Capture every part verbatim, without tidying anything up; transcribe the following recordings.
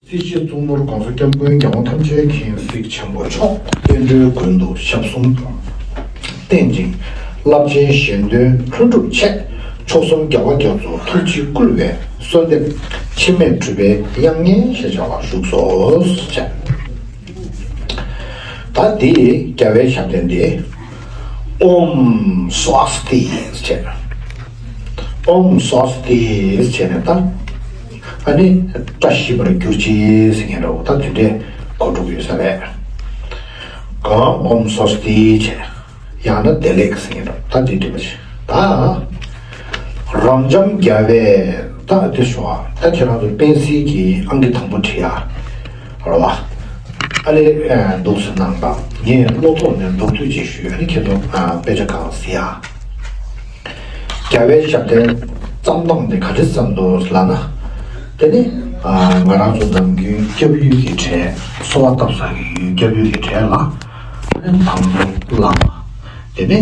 སྲིད་ཞི་གཙུག་ནོར་གོང་ས་སྐྱབས་མགོན་རྒྱལ་དབང་ཐམས་ཅད་མཁྱེན་གཟིགས་ཆེན་པོ་མཆོག་བསྟན་འགྲོའི་མགོན་དུ་ཞབས་གསུམ་བསྟེན་ཅིང་། རླབས་ཆེན་གཞན་དོན་ལྷུན་གྲུབ་ཆེད། མཆོག་གསུམ་རྒྱལ་བ་རྒྱ་མཚོ་ཐུགས་རྗེས་བསྐུལ་བའི་གསོལ་འདེབས་འཆི་མེད་གྲུབ་པའི་དབྱངས་སྙན་ཞེས་བྱ་བ་བཞུགས་སོ། ད་འདི་རྒྱལ་བའི་ཞབས་བརྟན་འདི། ཨོཾ་སྭ་སྟི་ཟེར། ཨོཾ་སྭ་སྟི་ཟེར་ནས་ད། ཨ་ནི་བཀྲ་ཤིས་པར་གྱུར་ཅིག་ཟེར་མཁན་འདྲ་བོ་ད་དེ་འདྲའི་གོ་འགྲོ་གི་ཡོད་ས་རེད། གང་ཨོཾ་སྭ་སྟི་ཟེར། ཡང་ན་བདེ་ལེགས་ཟེར་མཁན་འདྲ་བོ་ད་དེ་འདྲ་བ་ཞིག་ད། རབ་འབྱམས་རྒྱལ་བའི་ད་དེ་ཞོ་ད་ཁྱེད་རང་ཚོ་པེན་སིལ་གྱི་ཨང་ཀི་དང་པོ་བྲིས་ཡ། རེད་བ། ཨ་ལེ་འདུག་སེ་གནང་དང་ངས་བློ་ཐོག་ནས་མདོར་བསྡུས་ཅིག་ཞུས། ཨ་ནི་ཁྱེད་ཚོ་དཔེ་ཆ་གང་གཟིགས་ཡ། རྒྱལ་བའི་ཞབས་བརྟན་བརྩམས་སྟངས་དེ་ག་འདྲ་བརྩམས་འདུག་ལབ་ན། དེ་ནི་ང་རང་ཚོ་ནམ་རྒྱུན་སྐྱབས་ཡུལ་གྱི་གྲས་གསོལ་བ་བཏབ་ས་གི་ཡུལ་སྐྱབས་ཡུལ་གྱི་གྲས་ལ། ཨ་ནི་དང་པོ་བླ་མ། དེ་ནི་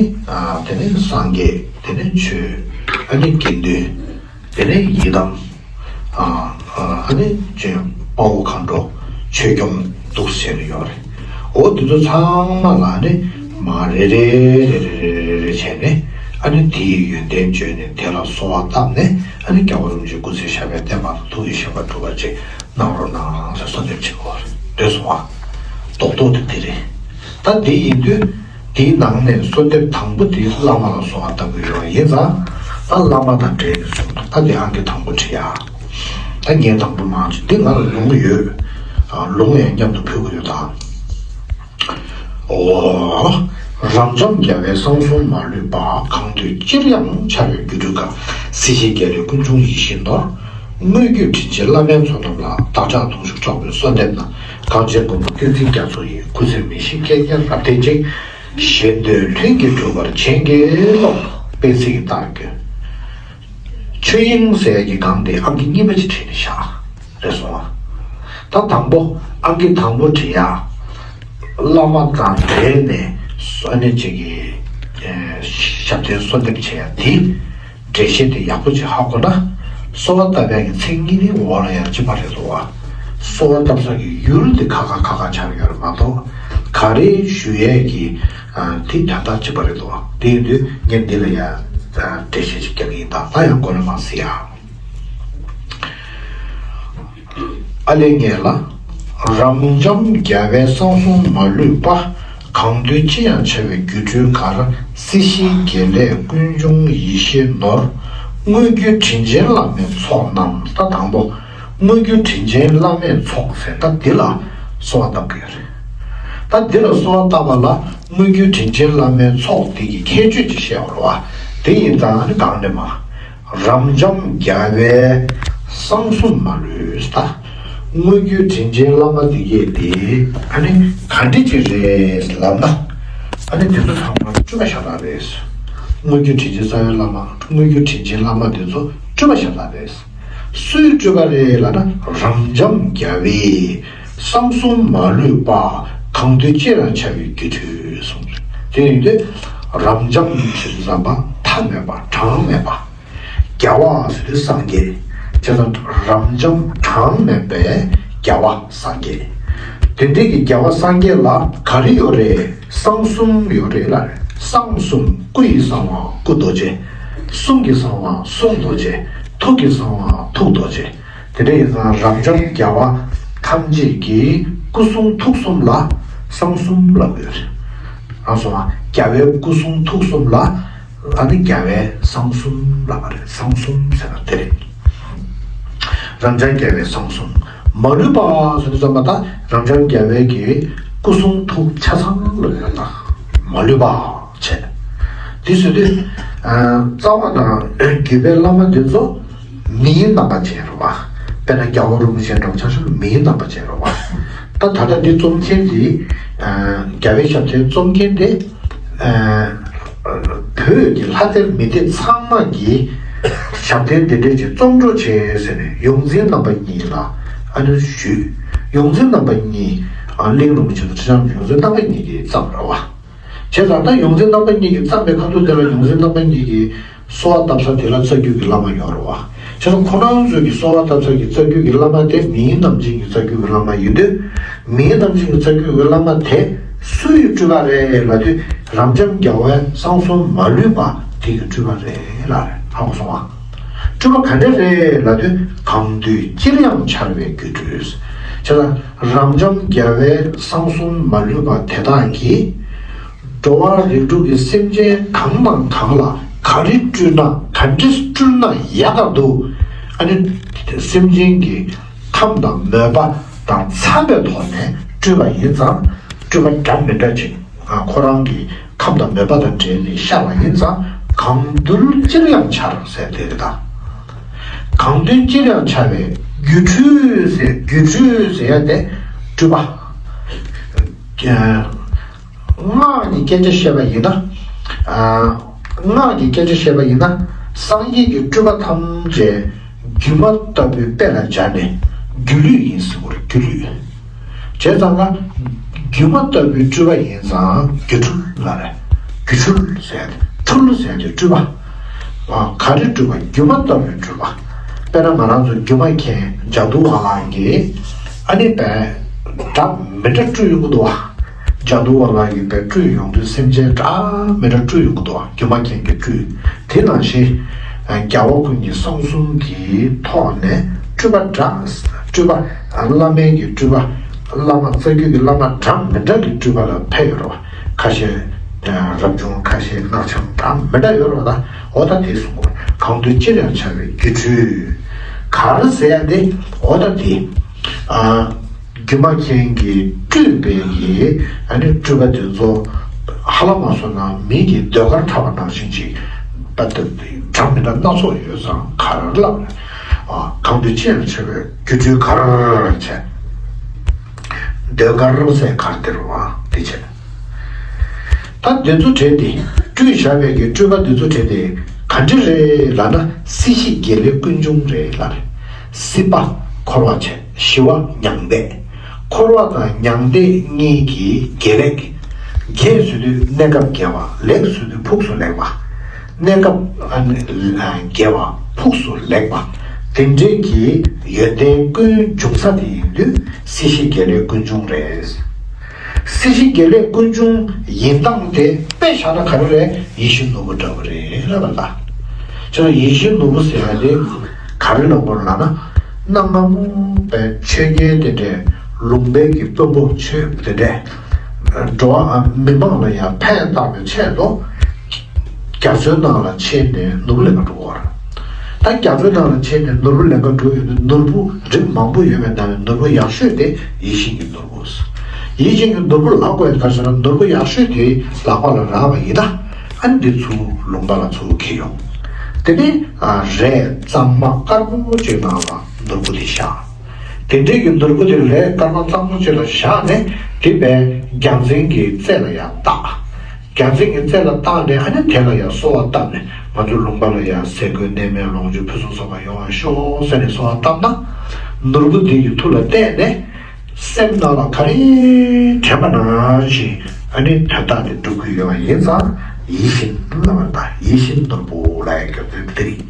དེ་ནི་སངས་རྒྱས། དེ་ནི་ཆོས། ཨ་ནི་དགེ་འདུན། དེ་ནས་ཡི་དམ། ཨ་ནི་ཅེས་དཔའ་བོ་མཁའ་འགྲོ། ཆོས་སྐྱོང་འདུག་ཟེར་ནས་ཡོད་རེད། འོ་དེ་ཚོ་ཚང་མ་ལ་ནི་མ་རེ་རེ་རེ་རེ་རེ་རེ་བྱས་ནས། ཨ་ནི་དེའི་ཡོན་ཏན་བརྗོད་ནས་དེ་ལ་གསོལ་བ་བཏབ་ནས། ཨ་ནི་རྒྱལ་བ་རིན་པོ་ཆེའི་སྐུ་ཚེ་ཞབས་པད་བརྟན་པ་དང་ཐུགས་ཀྱི་བཞེད་པ་འགྲུབ་པ་ཅིག་གནང་རོགས་གནང་ཟེར་གསོལ་འདེབས་བྱེད་དགོས་རེད། འདོད་སོང་བ། རྡོག་རྡོག་དེ་དེ་རེད། ད་དེ་ཡིན་དུས། དེའི་ནང་ནས་གསོལ་འདེབས་དང་པོ་དེ་བླ་མ་ལ་གསོལ་བ་བཏབ་ཀྱི་ཡོད་པ་ཡིན་ཙང་། ད་བླ་མ་དང་འབྲེལ་ནས་གསུངས་འདུག་ད་དེ་ཨང་ཀི་དང་པོ་བྲིས་ཡ། ད་ངས་དང་པོ་མང་ཆེ་འདི་ང་ལ་ལུང་ཡོད། ཨ་ལུང་ཡང་མཉམ་དུ་ཕུལ་གྱི་ཡོད་ད། ཨོ། རབ་འབྱམས་རྒྱལ་བའི་གསང་གསུམ་མ་ལུས་པ། གང་འདུལ་ཅིར་ཡང་འཆར་བའི་སྒྱུ་འཕྲུལ་དཀར། སྲིད་ཞིའི་དགེ་ལེགས་ཀུན་འབྱུང་ཡིད་བཞིན་ནོར། དངོས་བརྒྱུད་དྲིན་ཅན་བླ་མའི་ཚོགས་རྣམས་ལ། བདག་ཅག་གདུང་ཤུགས་འཕྲོག་པའི་གསོལ་འདེབས་ན། གངས་ཅན་མགོན་པོ་བསྟན་འཛིན་རྒྱ་མཚོ་ཡི། སྐུ་ཚེ་མི་ཤིགས་རྐྱེན་ངན་རབ་བརྟན་ཅིང་། གཞན་དོན་ལྷུན་གྱིས་གྲུབ་པར་བྱིན་གྱིས་རློབས། པད་ཚལ་གྱི་རྟགས་ཀྱི། ཆོས་དབྱིངས་ཟེར་གྱི་སྒང་དེ་ཨང་ཀི་གཉིས་པ་ཅིག་བྲིས་ནས་བཞག་རེད་སོང་ཨ། ད་དང་པོ་ཨང་ཀི་དང་པོ་བྲིས་ཡ། བླ་མ་དང་འབྲེལ་ནས་ཨ་ནི་ཅིག་གི་ཞབས་བརྟན་གསོལ་འདེབས་བྱེད་ཡ་དེ། འགྲེལ་བཤད་དེ་ཡག་པོ་ཅིག་ཧ་གོ་ན། གསོལ་བ་བཏབ་ཡག་གི་མཚན་ཉིད་ནི་འོག་ལ་ཡང་ཅི་པ་རེད་འདུག་བ། གསོལ་བ་བཏབ་ས་གི་ཡུལ་དེ་ཁ་ཁ་ཁ་ཁ་ཆགས་ཡོད་རེད་མ་གཏོགས། ག་རེ་ཞུ་ཡས་ཀྱི་དེ་དོན་དག་ཅི་པ་རེད་འདུག་བ། དེ་ཡིན་དུས་ངས་འདི་ལ་ཡང་འགྲེལ་བཤད་ཅིག་རྒྱག་གི་ཡིན། ད་ད་ཡང་མགོ་ནས་མར་གཟིགས་ཡ། ཨ་ལས་ངེས་ལ། རབ་འབྱམས་རྒྱལ་བའི་གསང་གསུམ་མ་ལུས་པ། གང་འདུལ་ཅི་ཡང་འཆར་བའི་སྒྱུ་འཕྲུལ་དཀར། སྲིད་ཞིའི་དགེ་ལེགས་ཀུན་འབྱུང་ཡིད་བཞིན་ནོར། དངོས་བརྒྱུད་དྲིན་ཅན་བླ་མའི་ཚོགས་རྣམས། ད་དང་པོ། དངོས་བརྒྱུད་དྲིན་ཅན་བླ་མའི་ཚོགས་ཟེར་ད་འདི་ལ་གསོལ་བ་བཏབ་ཀྱི་ཡོད་རེད། ད་འདི་ལ་གསོལ་བ་བཏབ་པ་ལ་དངོས་བརྒྱུད་དྲིན་ཅན་བླ་མའི་ཚོགས་འདི་གི་ཁྱད་ཆོས་ཅིག་བཤད་པ་རེད་བ། དེ་ཡིན་ཙང་ཨ་ནི་གང་ནས་མ། རབ་འབྱམས་རྒྱལ་བའི་གསང་གསུམ་མ་ལུས་ད། དངོས་བརྒྱུད་དྲིན་ཅན་བླ་མ་འདི་གས་དེ་ཨ་ནི་ག་འདྲ་ཅིག་རེད་ལབ་ན། ཨ་ནི་དེ་ཚོ་ཚང་མ་སྤྲུལ་པ་ཤ་སྟག་རེད། དངོས་བརྒྱུད་དྲིན་ཅན་རྩ་བའི་བླ་མ། དངོས་བརྒྱུད་དྲིན་ཅན་བླ་མ་དེ་ཚོ་སྤྲུལ་པ་ཤ་སྟག་རེད། སུའི་སྤྲུལ་པ་རེད་ལབ་ན། རབ་འབྱམས་རྒྱལ་བའི་གསང་གསུམ་མ་ལུས་པ། གང་འདུལ་ཅིར་ཡང་འཆར་བའི་སྒྱུ་འཕྲུལ་གསུངས། དེ་ཡིན་དུས་རབ་འབྱམས་ཞེས་བསམ་པ་མཐའ་མེད་པ་གྲངས་མེད་པ། རྒྱལ་བ་ཟེར་དུས་སངས་རྒྱས། བྱས་ཙང་རབ་འབྱམས་གྲངས་མེད་པའི་རྒྱལ་བ་སངས་རྒྱས། དེ་འདྲའི་གི་རྒྱལ་བ་སངས་རྒྱས་ལ་ག་རེ་ཡོད་རེད། གསང་གསུམ་ཡོད་རེད་ལ། གསང་གསུམ། སྐུ་ཡི་གསང་བ་སྐུ་རྡོ་རྗེ། གསུང་གི་གསང་བ་གསུང་རྡོ་རྗེ། ཐུགས་ཀྱི་གསང་བ་ཐུགས་རྡོ་རྗེ། དེ་འདྲ་ཡིན་ཙང་རབ་འབྱམས་རྒྱལ་བ་ཐམས་ཅད་ཀྱི་སྐུ་གསུང་ཐུགས་གསུམ་ལ་གསང་གསུམ་ལབ་ཡོད་རེད། རང་སོང་བ་རྒྱལ་བའི་སྐུ་གསུང་ཐུགས་གསུམ་ལ། ཨ་ནི་རྒྱལ་བའི་གསང་གསུམ་ལབ་པ་རེད། གསང་གསུམ་ཟེར་ན་དེ་རེད། རབ་འབྱམས་རྒྱལ་བའི་གསང་གསུམ་མ་ལུས་པ་ཟེར་དུས་ཙམ་པ་ད་རབ་འབྱམས་རྒྱལ་བའི་གི་སྐུ་གསུང་ཐུགས་ཆ་ཚང་ལ་ཡོད་ད། མ་ལུས་པ་བྱས། དེ་ཟེར་དུས་རྩ་བ་དང་བརྒྱུད་པའི་བླ་མ་འདི་ཚོ་མིའི་རྣམ་པ་ཅན་རེད་བ། དཔེར་ན་རྒྱལ་བ་རིན་པོ་ཆེ་འདྲ་བོ་ཆ་བཞག་ན་མིའི་རྣམ་པ་ཅན་རེད་བ། ད་ད་ལྟ་འདི་རྩོམ་མཁན་འདི་རྒྱལ་བའི་ཞབས་བརྟན་རྩོམ་མཁན་འདི། བོད་ཀྱི་ལྷ་སྡེ་མི་སྡེ་ཚང་མ་གི་ཞབས་བརྟན་འདི་འདྲས་ཀྱི་རྩོམ་འབྲི་བྱས་ཟེར་ནས་ཡོངས་འཛིན་རྣམ་པ་གཉིས་ལ་ཨ་ནི་ཞུས། ཡོངས་འཛིན་རྣམ་པ་གཉིས་གླིང་རིན་པོ་ཆེ་དང་ཁྲི་བྱང་ཡོངས་འཛིན་རྣམ་པ་གཉིས་ཀྱིས་བརྩམས་རེད་བ། བྱས་ཙང་ད་ཡོངས་འཛིན་རྣམ་པ་གཉིས་ཀྱིས་བརྩམས་པའི་ཁ་ཐུག་དེ་ལ་ཡོངས་འཛིན་རྣམ་པ་གཉིས་ཀྱིས་གསོལ་བ་བཏབ་ས་དེ་ལ་རྩ་རྒྱུད་ཀྱི་བླ་མ་ཡོད་རེད་བ། བྱས་ཙང་ཁོ་རང་ཚོའི་གི་གསོལ་བ་བཏབ་ས་གི་རྩ་རྒྱུད་ཀྱི་བླ་མ་དེ་མིའི་རྣམ་མཁྱེན་གྱི་རྩ་རྒྱུད་ཀྱི་བླ་མ་ཡིན་དུས། མིའི་རྣམ་མཁྱེན་གྱི་རྩ་རྒྱུད་ཀྱི་བླ་མ་དེ་སུའི་སྤྲུལ་པ་རེད་ལབ་དུས། རབ་འབྱམས་རྒྱལ་བའི་གསང་གསུམ་མ་ལུས་པ་དེ་གི་སྤྲུལ་པ་རེད་ལབ་རེད། ཧ་གོ་སོང་ང་། སྤྲུལ་པ་ག་འདྲ་རེད་ལབ་དུས། གང་དུས་ཅིར་ཡང་འཆར་བའི་སྒྱུ་འཕྲུལ། བྱས་ཙང་རབ་འབྱམས་རྒྱལ་བའི་གསང་གསུམ་མ་ལུས་པ་དེ་དག་གིས། འགྲོ་བ་རིགས་དྲུག་གི་སེམས་ཅན་གང་དང་གང་ལ་ག་རེ་སྤྲུལ་ན། ག་འདྲ་སྤྲུལ་ན་ཡག་ག་འདུག་ཨ་ནི་སེམས་ཅན་གྱི་ཁམས་དང་མོས་པ་དང་འཚམ་པའི་ཐོག་ནས་སྤྲུལ་པ་ཡིན་ཙང་། སྤྲུལ་པ་འདྲ་མི་འདྲ་ཅིག་ཁོ་རང་གི་ཁམས་དང་མོས་པ་དང་འབྲེལ་ནས་ཤར་བ་ཡིན་ཙང་། གང་དུས་ཅིར་ཡང་འཆར་ཟེར་དེ་རེད་ད། གང་དུས་ཅིར་ཡང་འཆར་བའི་སྒྱུ་འཕྲུལ་ཟེར། སྒྱུ་འཕྲུལ་ཟེར་ཡ་དེ་སྤྲུལ་པ། སྔགས་ཀྱི་སྐད་ཆ་བཤད་པ་ཡིན་ན། ཨ། སྔགས་ཀྱི་སྐད་ཆ་བཤད་པ་ཡིན་ན། སངས་རྒྱས་ཀྱི་སྤྲུལ་པ་ཐམས་ཅད་སྒྱུ་མ་ལྟ་བུའི་དཔེ་ལ་སྦྱར་ནས་སྒྱུ་ལུས་ཡིན་ཟེར་བ་རེད། སྒྱུ་ལུས། བྱས་ཙང་ཀ། སྒྱུ་མ་ལྟ་བུའི་སྤྲུལ་པ་ཡིན་ཙང་སྒྱུ་འཕྲུལ་ལབ་རེད། སྒྱུ་འཕྲུལ་ཟེར་ཏེ། འཕྲུལ་ཟེར་ཏེ་སྤྲུལ་པ། ཨ། ག་རེ་སྤྲུལ་པ། སྒྱུ་མ་ལྟ་བུའི་སྤྲུལ་པ། དཔེར་ན་ང་རང་ཚོ་སྒྱུ་མ་མཁན་ཇ་དུ་ཝ་ལ་གིས། ཨ་ནི་དཔེ་འདྲ་མི་འདྲ་སྤྲུལ་ཡོང་གི་འདུག་བ། ཇ་དུ་ཝ་ལ་གིས་དཔེ་སྤྲུལ་ཡོང་དུས་སེམས་ཅན་འདྲ་མི་འདྲ་སྤྲུལ་ཡོང་གི་འདུག་བ། སྒྱུ་མ་མཁན་གྱིས་སྤྲུལ། དེ་ནང་བཞིན། ཨ། རྒྱལ་བ་ཀུན་གྱི་གསང་གསུམ་གྱི་ཐོག་ནས་སྤྲུལ་པ་འདྲ། སྤྲུལ་པ། བླ་མའི་གི་སྤྲུལ་པ། བླ་མ་རྩ་རྒྱུད་ཀྱི་བླ་མ་འདྲ་མི་འདྲ་གི་སྤྲུལ་པ་ལ་ཕེབས་ཡོད་རེད་བ། ཁ་ཤས་རབ་བྱུང་། ཁ་ཤས་སྔགས་འཆང་། འདྲ་མི་འདྲ་ཡོད་རེད་བ། ད་འོ་ད་དེ་གསུང་གོ། གང་དུས་ཅིར་ཡང་འཆར་བའི་སྒྱུ་འཕྲུལ། གར་ཟེར་ཡ་དེ་འོ་ད་དེ། ཨ། སྒྱུ་མ་མཁན་གྱིས་སྤྲུལ་པའི་གི། ཨ་ནི་སྤྲུལ་པ་དེ་ཚོ་ཧ་ལམ་མ་སོང་ན་མི་གི་ཟློས་གར་འཁྲབ་པ་ནང་བཞིན་ཅིག་པ་དེ་འདྲ་མི་འདྲ་སྣ་ཚོགས་ཡོད་ཙང་གར་ལབ་ནས། ཨ། གང་དུས་ཅིར་ཡང་འཆར་བའི་སྒྱུ་འཕྲུལ་གར་བྱས། ཟློས་གར་ཟེར་གར་དེ་རུ་བ་དེ་བྱས། ད་འདི་ཚོ་བྲིས་ཏེ། སྤྲུལ་བཞག་པའི་གི་སྤྲུལ་པ་འདི་ཚོ་བྲིས་ཏེ་ག་འདྲ་རེད་ལབ་ན། སྲིད་ཞི་དགེ་ལེགས་ཀུན་འབྱུང་རེད་ལབ་རེད། སྲིད་པ་འཁོར་བ་བྱས། ཞི་བ་མྱང་འདས། འཁོར་བ་དང་མྱང་འདས་གཉིས་ཀྱི་དགེ་ལེགས། དགེ་ཟེར་དུས་གནས་སྐབས་དགེ་བ། ལེགས་ཟེར་དུས་ཕུགས་སུ་ལེགས་པ། གནས་སྐབས་ཨ་ནི་དགེ་བ་ཕུགས་སུ་ལེགས་པ། དེ་འདྲའི་གི་ཡོན་ཏན་ཀུན་འབྱུང་ས་དེ་ཡིན་དུས་སྲིད་ཞི་དགེ་ལེགས་ཀུན་འབྱུང་རེད། སྲིད་ཞི་དགེ་ལེགས་ཀུན་འབྱུང་ཡིན་སྟངས་དེ་དཔེ་བཞག་ན་ག་རེ་རེད། ཡིད་བཞིན་ནོར་བུ་འདྲ་བོ་རེད་ལབ་པ་ལ། ཁྱོད་ཡིད་བཞིན་ནོར་བུ་ཟེར་ཡ་དེ་ག་རེ་ལབ་དགོས་ལབ་ན། གནའ་སྔ་མོ་པའི་ཆོས་རྒྱལ་དེ་འདྲས་ལུང་པའི་གི་དཔོན་པོ་ཆོས་དེ་འདྲས་འགྲོ་བ་མི་མང་ལ་ཡང་ཕན་བཏགས་པའི་ཆེད་དུ། རྒྱ་མཚོའི་ནང་ལ་ཕྱིན་ནས་ནོར་བུ་ལེན་ག་འགྲོ་བར། ད་རྒྱ་མཚོའི་ནང་ལ་ཕྱིན་ནས་ནོར་བུ་ལེན་ག་འགྲོ་ཡོང་དུས། ནོར་བུ་རིགས་མང་པོ་ཡོད་པའི་ནང་ནས་ནོར་བུ་ཡག་ཤོས་དེ་ཡིད་བཞིན་གྱི་ནོར་བུ། ཡིད་བཞིན་གྱི་ནོར་བུ་ལག་པར་ག་ཟེར་ན། ནོར་བུ་ཡག་ཤོས་དེ་ལག་པ་ལ་རག་པ་ཡིན་ན། ཨ་ནི་འདི་ཚུར་ལུང་པ་ལ་ཚུར་འཁྱེར་ཡོང་། དེ་ནས་རས་གཙང་མ་དཀར་མོ་ཅིག་ནང་ལ་ནོར་བུ་དེ་བཞག་དེ་འདྲའི་གི་ནོར་བུ་དེ་རས་དཀར་མ་གཙང་མོ་ཅིག་ལ་བཞག་ནས། དེ་བས་རྒྱལ་མཚན་གྱི་རྩེ་ལ་ཡང་བཏགས། རྒྱལ་མཚན་གྱི་རྩེ་ལ་བཏགས་ནས། ཨ་ནི་དེ་ལ་ཡང་གསོལ་བ་བཏབ་ནས། ང་ཚོའི་ལུང་པ་ལ་ཡང་ཟས་གོས་གནས་མལ་ལོངས་སྤྱོད་ཕུན་སུམ་ཚོགས་པ་ཡོང་བར་ཤོག་ཟེར་ནས་གསོལ་བ་བཏབ་ན། ནོར་བུ་དེ་ཡི་མཐུ་ལ་བརྟེན་ནས། སེམས་ནང་ལ་ག་རེ་དྲན་པ་ནང་བཞིན། ཨ་ནི་དོན་དག་དེ་འགྲུབ་ཀྱི་ཡོད་པ་ཡིན་ཙང་། ཡིད་བཞིན་ལབ་པ་དང་། ཡིད་བཞིན་ནོར་བུ་ལབ་ཡ་རྒྱུ་མཚན་དེ་རེད།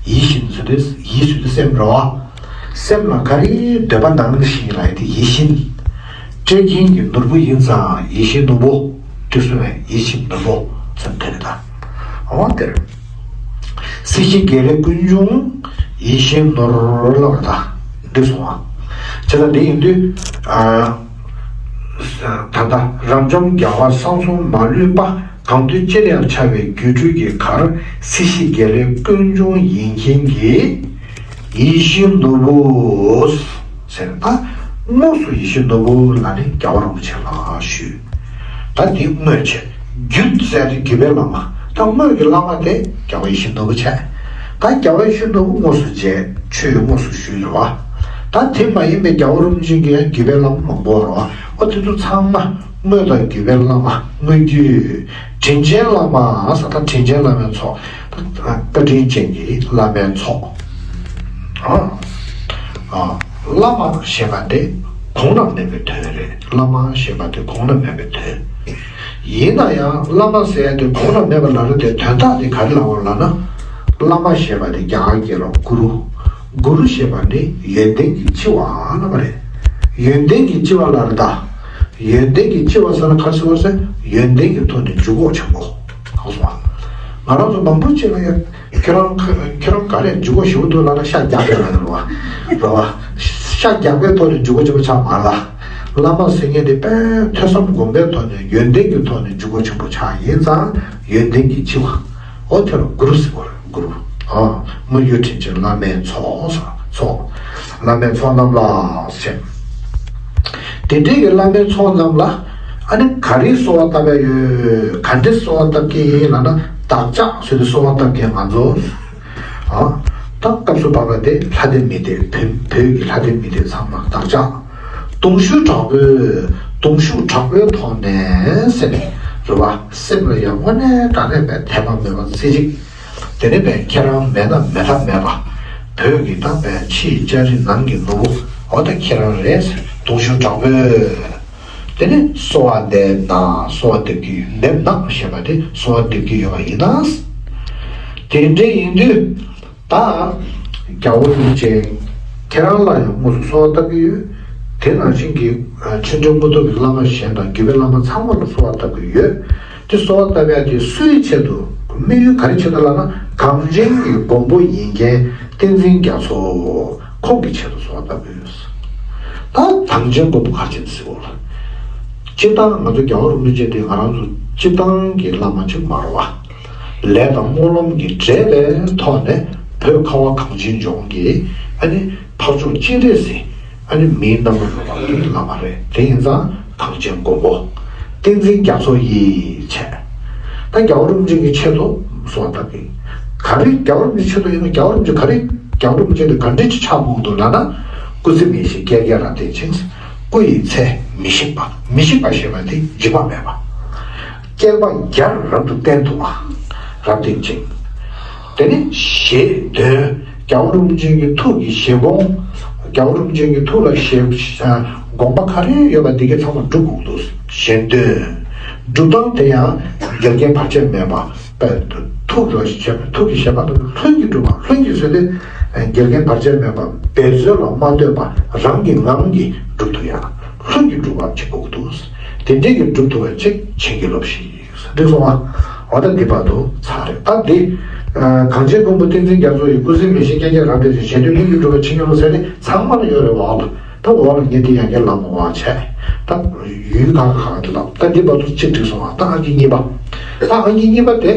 ཡིད་བཞིན་ཟེར་དུས། ཡིད་ཟེར་དུས་སེམས་རེད་བ། སེམས་ལ་ག་རེ་འདོད་པ་ནང་བཞིན་ལབ་ཡ་དེ་ཡིད་བཞིན། སྤྲད་མཁན་གྱི་ནོར་བུ་ཡིན་ཙང་ཡིད་བཞིན་ནོར་བུ། དེ་གསུངས་པས་ཡིད་བཞིན་ནོར་བུ་ཟེར་དེ་རེད་ད། འོ་དེར། སྲིད་ཞི་དགེ་ལེགས་ཀུན་འབྱུང་ཡིད་བཞིན་ནོར་ལབ་པ་ད་འདི་གསུངས་པ། བྱས་ཙང་འདི་ཡིན་དུས། ཨ། ད་ལྟ་རབ་འབྱམས་རྒྱལ་བ་གསང་གསུམ་མ་ལུས་པ། གང་དུས་ཅིར་ཡང་འཆར་བའི་སྒྱུ་འཕྲུལ་གྱི་གར། སྲིད་ཞི་དགེ་ལེགས་ཀུན་འབྱུང་ཡིན་མཁན་གྱི་ཡིད་བཞིན་ནོར་བུ་ཟེར། ད་དངོས་སུ་ཡིད་བཞིན་ནོར་བུ་ལ་ནི་རྒྱལ་བ་རིན་པོ་ཆེ་ལ་ཞུས། ད་འདི་དངོས་བྱས། བརྒྱུད་ཟེར་ཏེ་བརྒྱུད་པའི་བླ་མ། ད་དངོས་ཀྱི་བླ་མ་དེ་རྒྱལ་བ་ཡིད་བཞིན་ནོར་བུ་བྱས། ད་རྒྱལ་བ་ཡིད་བཞིན་ནོར་བུ་དངོས་སུ་མཇལ། ཆོས་དངོས་སུ་ཞུས་རེད་བ། ད་དེ་མ་ཡིན་པའི་རྒྱལ་བ་རིན་པོ་ཆེ་གི་ཡང་བརྒྱུད་པའི་བླ་མ་མང་པོ་རེད་བ། ཨོ་དེ་ཚོ་ཚང་མ་དངོས་དང་བརྒྱུད་པའི་བླ་མ། དངོས་བརྒྱུད། དྲིན་ཅན་བླ་མ་ཟེར། ད་དྲིན་ཅན་བླ་མའི་ཚོགས། ད་བཀའ་དྲིན་ཅན་གྱི་བླ་མའི་ཚོགས། ཨ། ཨ། བླ་མ་ཞེས་པ་དེ་གོང་ན་མེད་པའི་དོན་རེད། བླ་མ་ཞེས་པ་དེ་གོང་ན་མེད་པའི་དོན། ཡིན་ན་ཡང་བླ་མ་ཟེར་ཡ་དེ་གོང་ན་མེད་པ་ལབ་ན། དེ་དོན་དག་དེ་ག་རེ་ལབ་དགོས་ལབ་ན། བླ་མ་ཞེས་པ་དེ་རྒྱ་གར་སྐད་ལ་གུ་རུ། གུ་རུ་ཞེས་པ་ནི་ཡོན་ཏན་གྱི་ལྕི་བ་ལབ་པ་རེད། ཡོན་ཏན་གྱི་ལྕི་བ་ལབ་རེད་ད། ཡོན་ཏན་གྱི་ལྕི་བ་ཟེར་ན་ག་རེ་ཟེར་བ་ཟེར། ཡོན་ཏན་གྱི་ཐོག་ནས་འཇུག་སྒོ་ཆེན་པོ། གང་སོང་ང་རང་ཚོ་མང་པོ་ཅིག་ལ་ཡ། ཁྱེད་རང་ཁྱེད་རང་ག་རེ་འཇུག་སྒོ་ཞེ་པོ་འདུག་ལབ་ན་ཤ་རྒྱགས་པའི་ལབ་ནས་རེད་བ། རེད་བ། ཤ་རྒྱགས་པའི་ཐོག་ནས་འཇུག་སྒོ་ཆེན་པོ་ཆགས་མ་རེད་ལ། བླ་མ་ཟེར་མཁན་དེ་དཔེ་ཐོས་བསམ་སྒོམ་པའི་ཐོག་ནས་ཡོན་ཏན་གྱི་ཐོག་ནས་འཇུག་སྒོ་ཆེན་པོ་ཆགས་ཡིན་ཙང་ཡོན་ཏན་གྱི་ལྕི་བ། ཨོ་དེ་ལ་གུ་རུ་ཟེར་བ་རེད། གུ་རུ། ཨ། དངོས་རྒྱུ་དྲིན་ཅན་བླ་མའི་ཚོགས་ཟེར། ཚོགས། བླ་མའི་ཚོགས་རྣམས་ལ་ཟེར། དེ་འདྲའི་གི་བླ་མའི་ཚོགས་རྣམས་ལ་ཨ་ནི་ག་རེ་གསོལ་བ་བཏབ་ཡ་ཡོད། ག་འདྲའི་གསོལ་བ་བཏབ་ཀྱི་ཡིན་ལབ་ན། བདག་ཅག་ཟེར་ཏེ་གསོལ་བ་བཏབ་མཁན་ང་ཚོ། ཨ། ད་སྐབས་སུ་བབས་པ་དེ་ལྷ་སྡེ་མི་སྡེ་བོད་བོད་ཀྱི་ལྷ་སྡེ་མི་སྡེ་ཚང་མ་བདག་ཅག། གདུང་ཤུགས་དྲག་པོས། གདུང་ཤུགས་དྲག་པོའི་ཐོག་ནས་ཟེར་ནས་རེད་བ། སེམས་ལ་ཡང་དངོས་གནས་དྲང་གནས་པའི་དད་པ་མོས་པ་རྩེ་གཅིག། དེ་ནས་པའི་ཁྱེད་རང་མེད་ན་མེད་ཐབས་མེད་པ། བོད་ཀྱི་ད་པའི་ཕྱིའི་ལྕགས་རི་ནང་གི་ནོར་བུ། འོ་ད་ཁྱེད་རང་རེད་ཟེར་གདུང་ཤུགས་དྲག་པོས། དེ་ནས་གསོལ་བ་འདེབས་ན་གསོལ་བ་འདེབས་ཀྱི་འདེབས་ན་ཞེས་པ་དེ་གསོལ་བ་འདེབས་ཀྱི་ཡོད་པ་ཡིན་ན། དེ་འདྲ་ཡིན་དུས། ད། རྒྱལ་བ་རིན་པོ་ཆེ། ཁྱེད་རང་ལ་ཡང་དངོས་སུ་གསོལ་བ་བཏབ་ཀྱི་ཡོད། དེ་ནང་བཞིན་གྱི་ཆོས་འབྲེལ་དངོས་ཐོབ་ཀྱི་བླ་མ་གཞན་དང་བརྒྱུད་པའི་བླ་མ་ཚང་མ་ལ་གསོལ་བ་བཏབ་ཀྱི་ཡོད། དེ་གསོལ་བ་བཏབ་ཡ་དེ་སུའི་ཆེད་དུ། དམིགས་ཡུལ་ག་རེ་ཆེད་དུ་ལབ་ན། གངས་ཅན་གྱི་མགོན་པོ་ཡིན་མཁན་བསྟན་འཛིན་རྒྱ་མཚོ་ཁོང་གི་ཆེད་དུ་གསོལ་བ་བཏབ་ཀྱི་ཡོད། ད་གངས་ཅན་མགོན་པོ་ག་རེ་བྱས་ཟེར་བ་ལ། སྤྱིར་བཏང་ང་ཚོ་རྒྱལ་བ་རིན་པོ་ཆེ་དེ་ང་རང་ཚོ་སྤྱིར་བཏང་གི་བླ་མ་ཅིག་མ་རེད་བ། ལས་དང་སྨོན་ལམ་གྱི་འབྲེལ་བའི་ཐོག་ནས་བོད་ཁ་བ་གངས་ཅན་ལྗོངས་ཀྱི་ཨ་ནི་འཕགས་མཆོག་སྤྱན་རས་གཟིགས་ཨ་ནི་མིའི་རྣམ་པར་རོལ་པ་གི་བླ་མ་རེད། དེ་ཡིན་ཙང་གངས་ཅན་མགོན་པོ་བསྟན་འཛིན་རྒྱ་མཚོ་ཡི་བྱས། ད་རྒྱལ་བ་རིན་པོ་ཆེ་གི་ཆེད་དུ་གསོལ་བ་བཏབ་ཀྱི། ག་རེ་རྒྱལ་བ་རིན་པོ་ཆེ་ཆེད་དུ་ཡིན་ན། རྒྱལ་བ་རིན་པོ་ཆེ་ག་རེ་རྒྱལ་བ་རིན་པོ་ཆེ་དེ་ག་འདྲ་ཅིག་ཆགས་དགོས་འདུག་ལབ་ན། སྐུ་ཚེ་མི་ཤིགས་བསྐལ་བརྒྱར་རབ་བརྟན་ཅིང་། སྐུ་ཡི་ཚེ་མི་ཤིགས་པ། མི་ཤིགས་པ་ཞེས་པ་དེ་འཇིགས་པ་མེད་པ། བསྐལ་པ་བརྒྱར་རབ་ཏུ་བརྟན་ཐུབ་པ། རབ་བརྟན་ཅིང་། དེ་ནི་བཞེད་དོན། རྒྱལ་བ་རིན་པོ་ཆེ་གི་ཐུགས་ཀྱི་བཞེད་དགོངས། རྒྱལ་བ་རིན་པོ་ཆེ་གི་ཐུགས་ལ་བཞེད་དགོངས་པ་ག་རེ་ཡོད་པ་དེ་གའི་ཚང་མ་སྒྲུབ་དགོས་འདུག། བཞེད་དོན། སྒྲུབ་སྟངས་དེ་ཡང་འགལ་རྐྱེན་བར་ཆད་མེད་པ། པའི་ཐུགས་ལ་བཞེད་པའི་ཐུགས་ཀྱི་བཞེད་པ་དང་ལྷུན་གྱིས་གྲུབ་པ། ལྷུན་གྱིས་ཟེར་ཏེ་འགལ་རྐྱེན་བར་ཆད་མེད་པ། འབད་རྩོལ་ལ་མ་ལྟོས་པ་རང་གི་ངང་གིས་སྒྲུབ་ཐུབ་ཡ། ལྷུན་གྱིས་གྲུབ་པ་ཅིག་དགོས་འདུག། དེ་འདྲའི་གི་སྒྲུབ་ཐུབ་པ་ཅིག་བྱིན་གྱིས་རློབས་ཤིག། འགྲིག་སོང་ང་། འོ་ད་འདི་བར་དུ་ཚར་རེད། ད་འདི་གངས་ཅན་མགོན་པོ་བསྟན་འཛིན་རྒྱ་མཚོ་ཡི། སྐུ་ཚེ་མི་ཤིགས་བསྐལ་བརྒྱར་རབ་བརྟན་ཅིང་། བཞེད་དོན་ལྷུན་གྱིས་གྲུབ་པ་བྱིན་གྱིས་རློབས་ཟེར་ཏེ་ཚང་མ་ལ་ཡོད་རེད་བ་ལ། ད་འོག་ལ་ངས་འདི་ཡང་བསྐྱར་ལབ་མ་དགོས་པ་བྱས། ད་ཡུལ་གང་གང་དུ་ལབ། ད་འདི་བར་དུ་གཅིག་འགྲིག་སོང་ང་། ད་ཨང་ཀི་གཉིས་པ། ད་ཨང་ཀི་གཉིས་པ་དེ།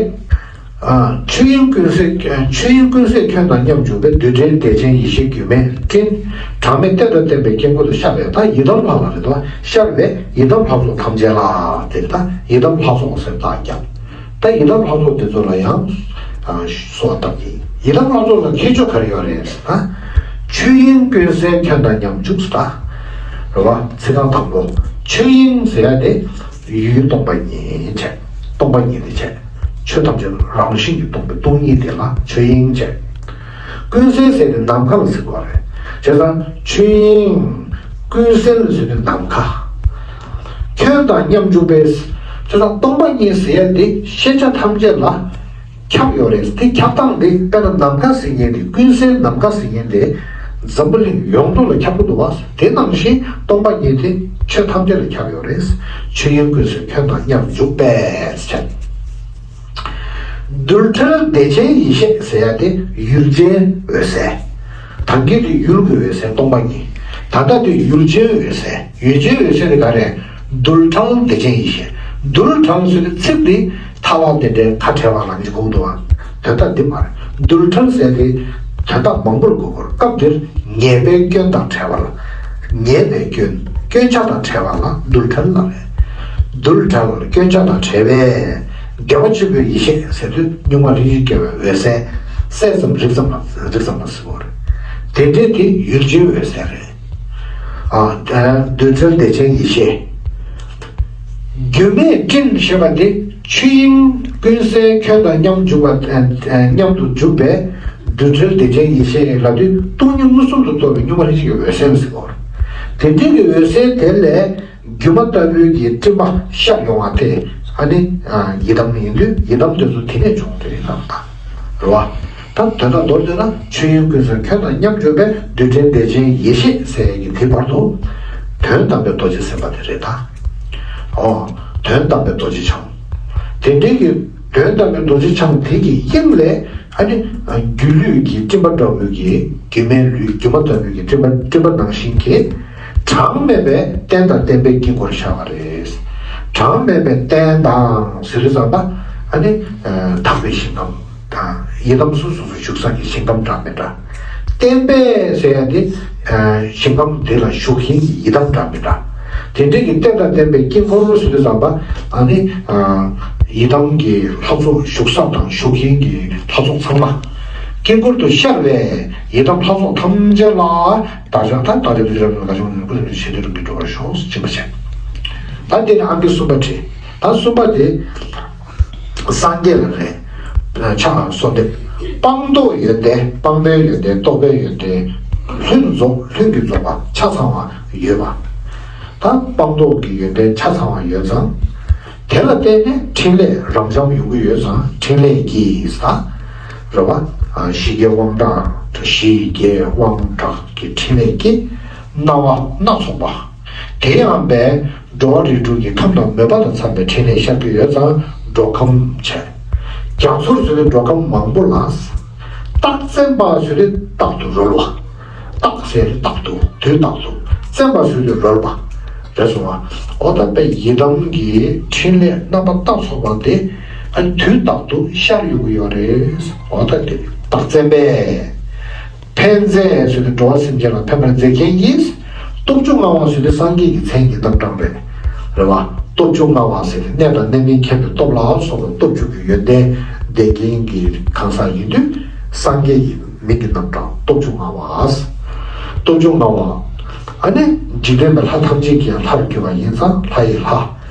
ཨ། ཆོས་དབྱིངས་ཀུན་གསལ། ཆོས་དབྱིངས་ཀུན་གསལ་ཁྱོད་དང་མཉམ་འཇུག་པའི། རྡུལ་བྲལ་བདེ་ཆེན་ཡེ་ཤེས་རྒྱུད་སྨད་སྤྲིན། གྲངས་མེད་གཏེར་དང་བརྟེན་པའི་དཀྱིལ་འཁོར་དུ། ཤར་བའི། ད་ཡི་དམ་ལྷ་ལ་རེད་དོ། ཤར་བའི་ཡི་དམ་ལྷ་ཚོགས་ཐམས་ཅད་ལ། དེ་རེད། ད་ཡི་དམ་ལྷ་ཚོགས་ཟེར་བཏགས་ཀྱང་། ད་ཡི་དམ་ལྷ་ཚོགས་དེ་ཚོ་ལ་ཡང་། ཨ། གསོལ་བ་བཏབ་ཀྱི། ཡི་དམ་ལྷ་ཚོགས་ལ་ཁྱད་ཆོས་ག་རེ་ཡོད་རེད་ཟེར་ན། ཆོས་དབྱིངས་ཀུན་གསལ་ཁྱོད་དང་མཉམ་འཇུག་ཟེར། ད་རེད་བ། ཚིག་རྐང་དང་པོ། ཆོས་དབྱིངས་ཟེར་ཡ་དེ་ཡུལ་སྟོང་པ་ཉིད་བྱས། སྟོང་པ་ཉིད་དེ་བྱས། ཆོས་ཐམས་ཅད་རང་བཞིན་གྱིས་སྟོང་པའི་སྟོང་ཉིད་དེ་ལ་ཆོས་དབྱིངས་བྱས། ཀུན་གསལ་ཟེར་དེ་ནམ་མཁའ་ལ་ཟེར་གྱི་ཡོད་རེད། བྱས་ཙང་ཆོས་དབྱིངས་ཀུན་གསལ་ཟེར་དེ་ནམ་མཁའ། ཁྱོད་དང་མཉམ་འཇུག་པའི། བྱས་ཙང་སྟོང་པ་ཉིད་ཟེར་ཡ་དེ་ཤེས་བྱ་ཐམས་ཅད་ལ་ཁྱབ་ཡོད་རེད། དེ་ཁྱབ་སྟངས་དེ་དཔེར་ན་ནམ་མཁའ་ཟེར་མཁན་དེ། ཀུན་གསལ་ནམ་མཁའ་ཟེར་མཁན་དེ་འཛམ་བུ་གླིང་ཡོངས་རྫོགས་ལ་ཁྱབ་ཀྱི་འདུག་བ། དེ་ནང་བཞིན་སྟོང་པ་ཉིད་དེ་ཆོས་ཐམས་ཅད་ལ་ཁྱབ་ཡོད་རེད། ཆོས་དབྱིངས་ཀུན་གསལ་ཁྱོད་དང་མཉམ་འཇུག་པས་བྱས། རྡུལ་བྲལ་བདེ་ཆེན་ཡེ་ཤེས་ཟེར་ཡ་དེ་ཡུལ་ཅན་འོད་གསལ། ད་གིན་དེ་ཡུལ་གྱི་འོད་གསལ་སྟོང་པ་ཉིད། ད་ལྟ་དེ་ཡུལ་ཅན་འོད་གསལ། ཡུལ་ཅན་འོད་གསལ་དེ་ག་རེ། རྡུལ་བྲལ་བདེ་ཆེན་ཡེ་ཤེས། རྡུལ་བྲལ་ཟེར་དུས་ཚིག་འདི་ཐལ་བ་དེ་འདྲའི་ཁ་བྲལ་བ་ལ་འཇུག་གི་འདུག་བ། དོན་དག་འདི་མ་རེད། རྡུལ་བྲལ་ཟེར་དེ་དོན་དག་མང་པོར་གོ་དགོས། སྐབས་འདིར་ངེས་པའི་སྐྱོན་དང་བྲལ་བ་ལ། ངེས་པའི་སྐྱོན། སྐྱོན་ཆ་དང་བྲལ་བ་ལ་རྡུལ་བྲལ་ལབ་རེད། རྡུལ་བྲལ་སྐྱོན་ཆ་དང་བྲལ་བས་བདེ་བ་ཆེན་པོའི་ཡེ་ཤེས་ཟེར་དུས་གཉུག་མ་རིན་ཆེན་སྐྱེ་བའི་འོད་གསལ། གསལ་ཙམ་རིག་ཙམ་ལ་རིག་ཙམ་ལ་ཟེར་བ་རེད། དེ་འདྲའི་དེ་ཡུལ་ཅན་འོད་གསལ་རེད། ཨ། རྡུལ་བྲལ་བདེ་ཆེན་ཡེ་ཤེས། རྒྱུད་སྨད་སྤྲིན་ཞེས་པ་འདི་ཆོས་དབྱིངས་ཀུན་གསལ་ཁྱོད་དང་མཉམ་འཇུག་པ། ཨ། མཉམ་དུ་འཇུག་པའི་རྡུལ་བྲལ་བདེ་ཆེན་ཡེ་ཤེས་ལབ་དུས་སྟོང་ཉིད་མངོན་སུམ་དུ་རྟོགས་པའི་གཉུག་མ་རིན་ཆེན་གྱི་འོད་གསལ་ཟེར་གོ། དེ་འདྲའི་གི་འོད་གསལ་དེ་ལས་སྒྱུ་མ་ལྟ་བུའི་གི་སྤྲིན་པ་ཤར་ཡོང་བ་དེ་ཨ་ནི་ཡི་དམ་ཡིན་དུས་ཡི་དམ་དེ་ཚོ་དེ་ནས་བྱུང་དེ་རེད་ལབ་ད། རེད་བ། ད་ དོན་དག་མདོར་བསྡུས་ན་ཆོས་དབྱིངས་ཀུན་གསལ་ཁྱོད་དང་མཉམ་འཇོག་པའི་རྡུལ་ཕྲན་བདེ་ཆེན་ཡེ་ཤེས་ཟེར་ཡས་ཀྱི་དེ་བར་དུ་དོན་དམ་པའི་རྡོ་རྗེ་སེམས་དཔའ་དེ་རེད་ད། ཨོ། དོན་དམ་པའི་རྡོ་རྗེ་འཆང་། དེ་འདྲའི་གི་དོན་དམ་པའི་རྡོ་རྗེ་འཆང་དེ་གི་དབྱིངས་ལས་ཨ་ནི་སྒྱུ་ལུས་ཀྱི་སྤྲིན་པ་འདྲ་བོའི་གི་སྒྱུ་མའི་ལུས་སྒྱུ་མ་ལྟ་བུའི་གི་སྤྲིན་པ་སྤྲིན་པ་ནང་བཞིན་གྱི་གྲངས་མེད་པའི་རྟེན་དང་བརྟེན་པའི་དཀྱིལ་འཁོར་ཤར་བ་རེད། གྲངས་མེད་པའི་རྟེན་དང་ཟེར་དུས་ཙམ་པ་ཨ་ནི་དག་པའི་ཞིང་ཁམས་དང་ཡི་དམ་སོ་སོ་སོ་བཞུགས་ས་ཀྱི་ཞིང་ཁམས་འདྲ་མི་འདྲ། བརྟེན་པའི་ཟེར་ཡ་དེ་ཞིང་ཁམས་དེ་ལ་བཞུགས་མཁན་གྱི་ཡི་དམ་འདྲ་མི་འདྲ། དེ་འདྲའི་གི་རྟེན་དང་བརྟེན་པའི་དཀྱིལ་འཁོར་ཟེར་དུས་ཙམ་པ་ཨ་ནི་ཡི་དམ་གྱི་ལྷ་ཚོགས་བཞུགས་ས་དང་བཞུགས་མཁན་གྱི་ལྷ་ཚོགས་ཚང་མ་དཀྱིལ་འཁོར་དུ་ཤར་བའི་ཡི་དམ་ལྷ་ཚོགས་ཐམས་ཅད་ལ་བདག་ཅག་ད་བདག་ཅག་ཏུ་ཤེས་རབ་ཀྱི་བཀའ་ཆོས་ཀུན་ལས་ཆེ་དུས་རང་གི་འགྲོ་བར་ཤོག་ཅེས་པ་བྱས། ད་འདི་ནི་ཨང་ཀི་གསུམ་པ་བྲིས། ད་གསུམ་པ་དེ། སངས་རྒྱས་ལ་རེད། ཕྱག་གསོལ་འདེབས། སྤངས་རྟོགས་ཡོན་ཏན་སྤངས་པའི་ཡོན་ཏན་རྟོགས་པའི་ཡོན་ཏན། ལྷུན་རྫོགས་ལྷུན་གྱིས་རྫོགས་པ་ཆ་ཚང་བ་ཡོད་པ། ད་སྤངས་རྟོགས་ཀྱི་ཡོན་ཏན་ཆ་ཚང་བ་ཡོད་ཙང་། དེ་ལ་བརྟེན་ནས་འཕྲིན་ལས་རབ་འབྱམས་ཡོང་གི་ཡོད་ཙང་འཕྲིན་ལས་ཀྱིས་ཟེར། རེད་བ། ཞི་རྒྱས་དབང་དྲག་ཞི་རྒྱས་དབང་དྲག་གི་འཕྲིན་ལས་ཀྱིས་སྣང་བ་སྣ་ཚོགས་པ། དེ་ཡང་བས། འགྲོ་བ་རིགས་དྲུག་གི་ཁམས་དང་མོས་པ་དང་འཚམས་པའི་འཕྲིན་ལས་ཤར་གྱི་ཡོད་ཙང་འགྲོ་ཁམས་བྱས། རྒྱ་མཚོར་བཟོས་ཏེ་འགྲོ་ཁམས་མང་པོ་ལ། རྟགས་བཙེམས་པ་བཟོས་ཏེ་རྟག་ཏུ་རོལ་བ། རྟགས་ཟེར་རྟག་ཏུ་དུས་རྟག་ཏུ་བཙེམས་པ་བཟོས་ཏེ་རོལ་བ། རེད་སོང་བ། ཨོ་ད་པའི་ཡི་དམ་གྱི་འཕྲིན་ལས་རྣམ་པ་སྣ་ཚོགས་པ་དེ་ཨ་ནི་དུས་རྟག་ཏུ་ཤར་ཡོང་གི་ཡོད་རེད། ཨོ་ད་དེ་རྟགས་བཙེམས་པས། ཕན་མཛད་ཟེར་ཏེ་འགྲོ་བ་སེམས་ཅན་ལ་ཕན་པར་མཛད་མཁན་གྱི། སྟོབས་བཅུ་མངའ་བ་ཟེར་ཏེ་སངས་རྒྱས་ཀྱི་མཚན་གྱི་རྣམ་གྲངས་རེད། རེད་བ། སྟོབས་བཅུ་མངའ་བ་ཟེར་ཏེ་གནས་དང་གནས་མིན་མཁྱེན་པའི་སྟོབས་ལ་སོགས་པའི་སྟོབས་བཅུ་གི་ཡོན་ཏན་ལྡན་མཁན་གྱི་གང་ཟག་ཡིན་དུས་སངས་རྒྱས་ཀྱི་མིང་གི་རྣམ་གྲངས་སྟོབས་བཅུ་མངའ་བ། སྟོབས་བཅུ་མངའ་བ། ཨ་ནི་འཇིག་རྟེན་པའི་ལྷ་ཐམས་ཅད་ཀྱི་ཡང་ལྷར་གྱུར་པ་ཡིན་ཙང་ལྷ་ཡི་ལྷ།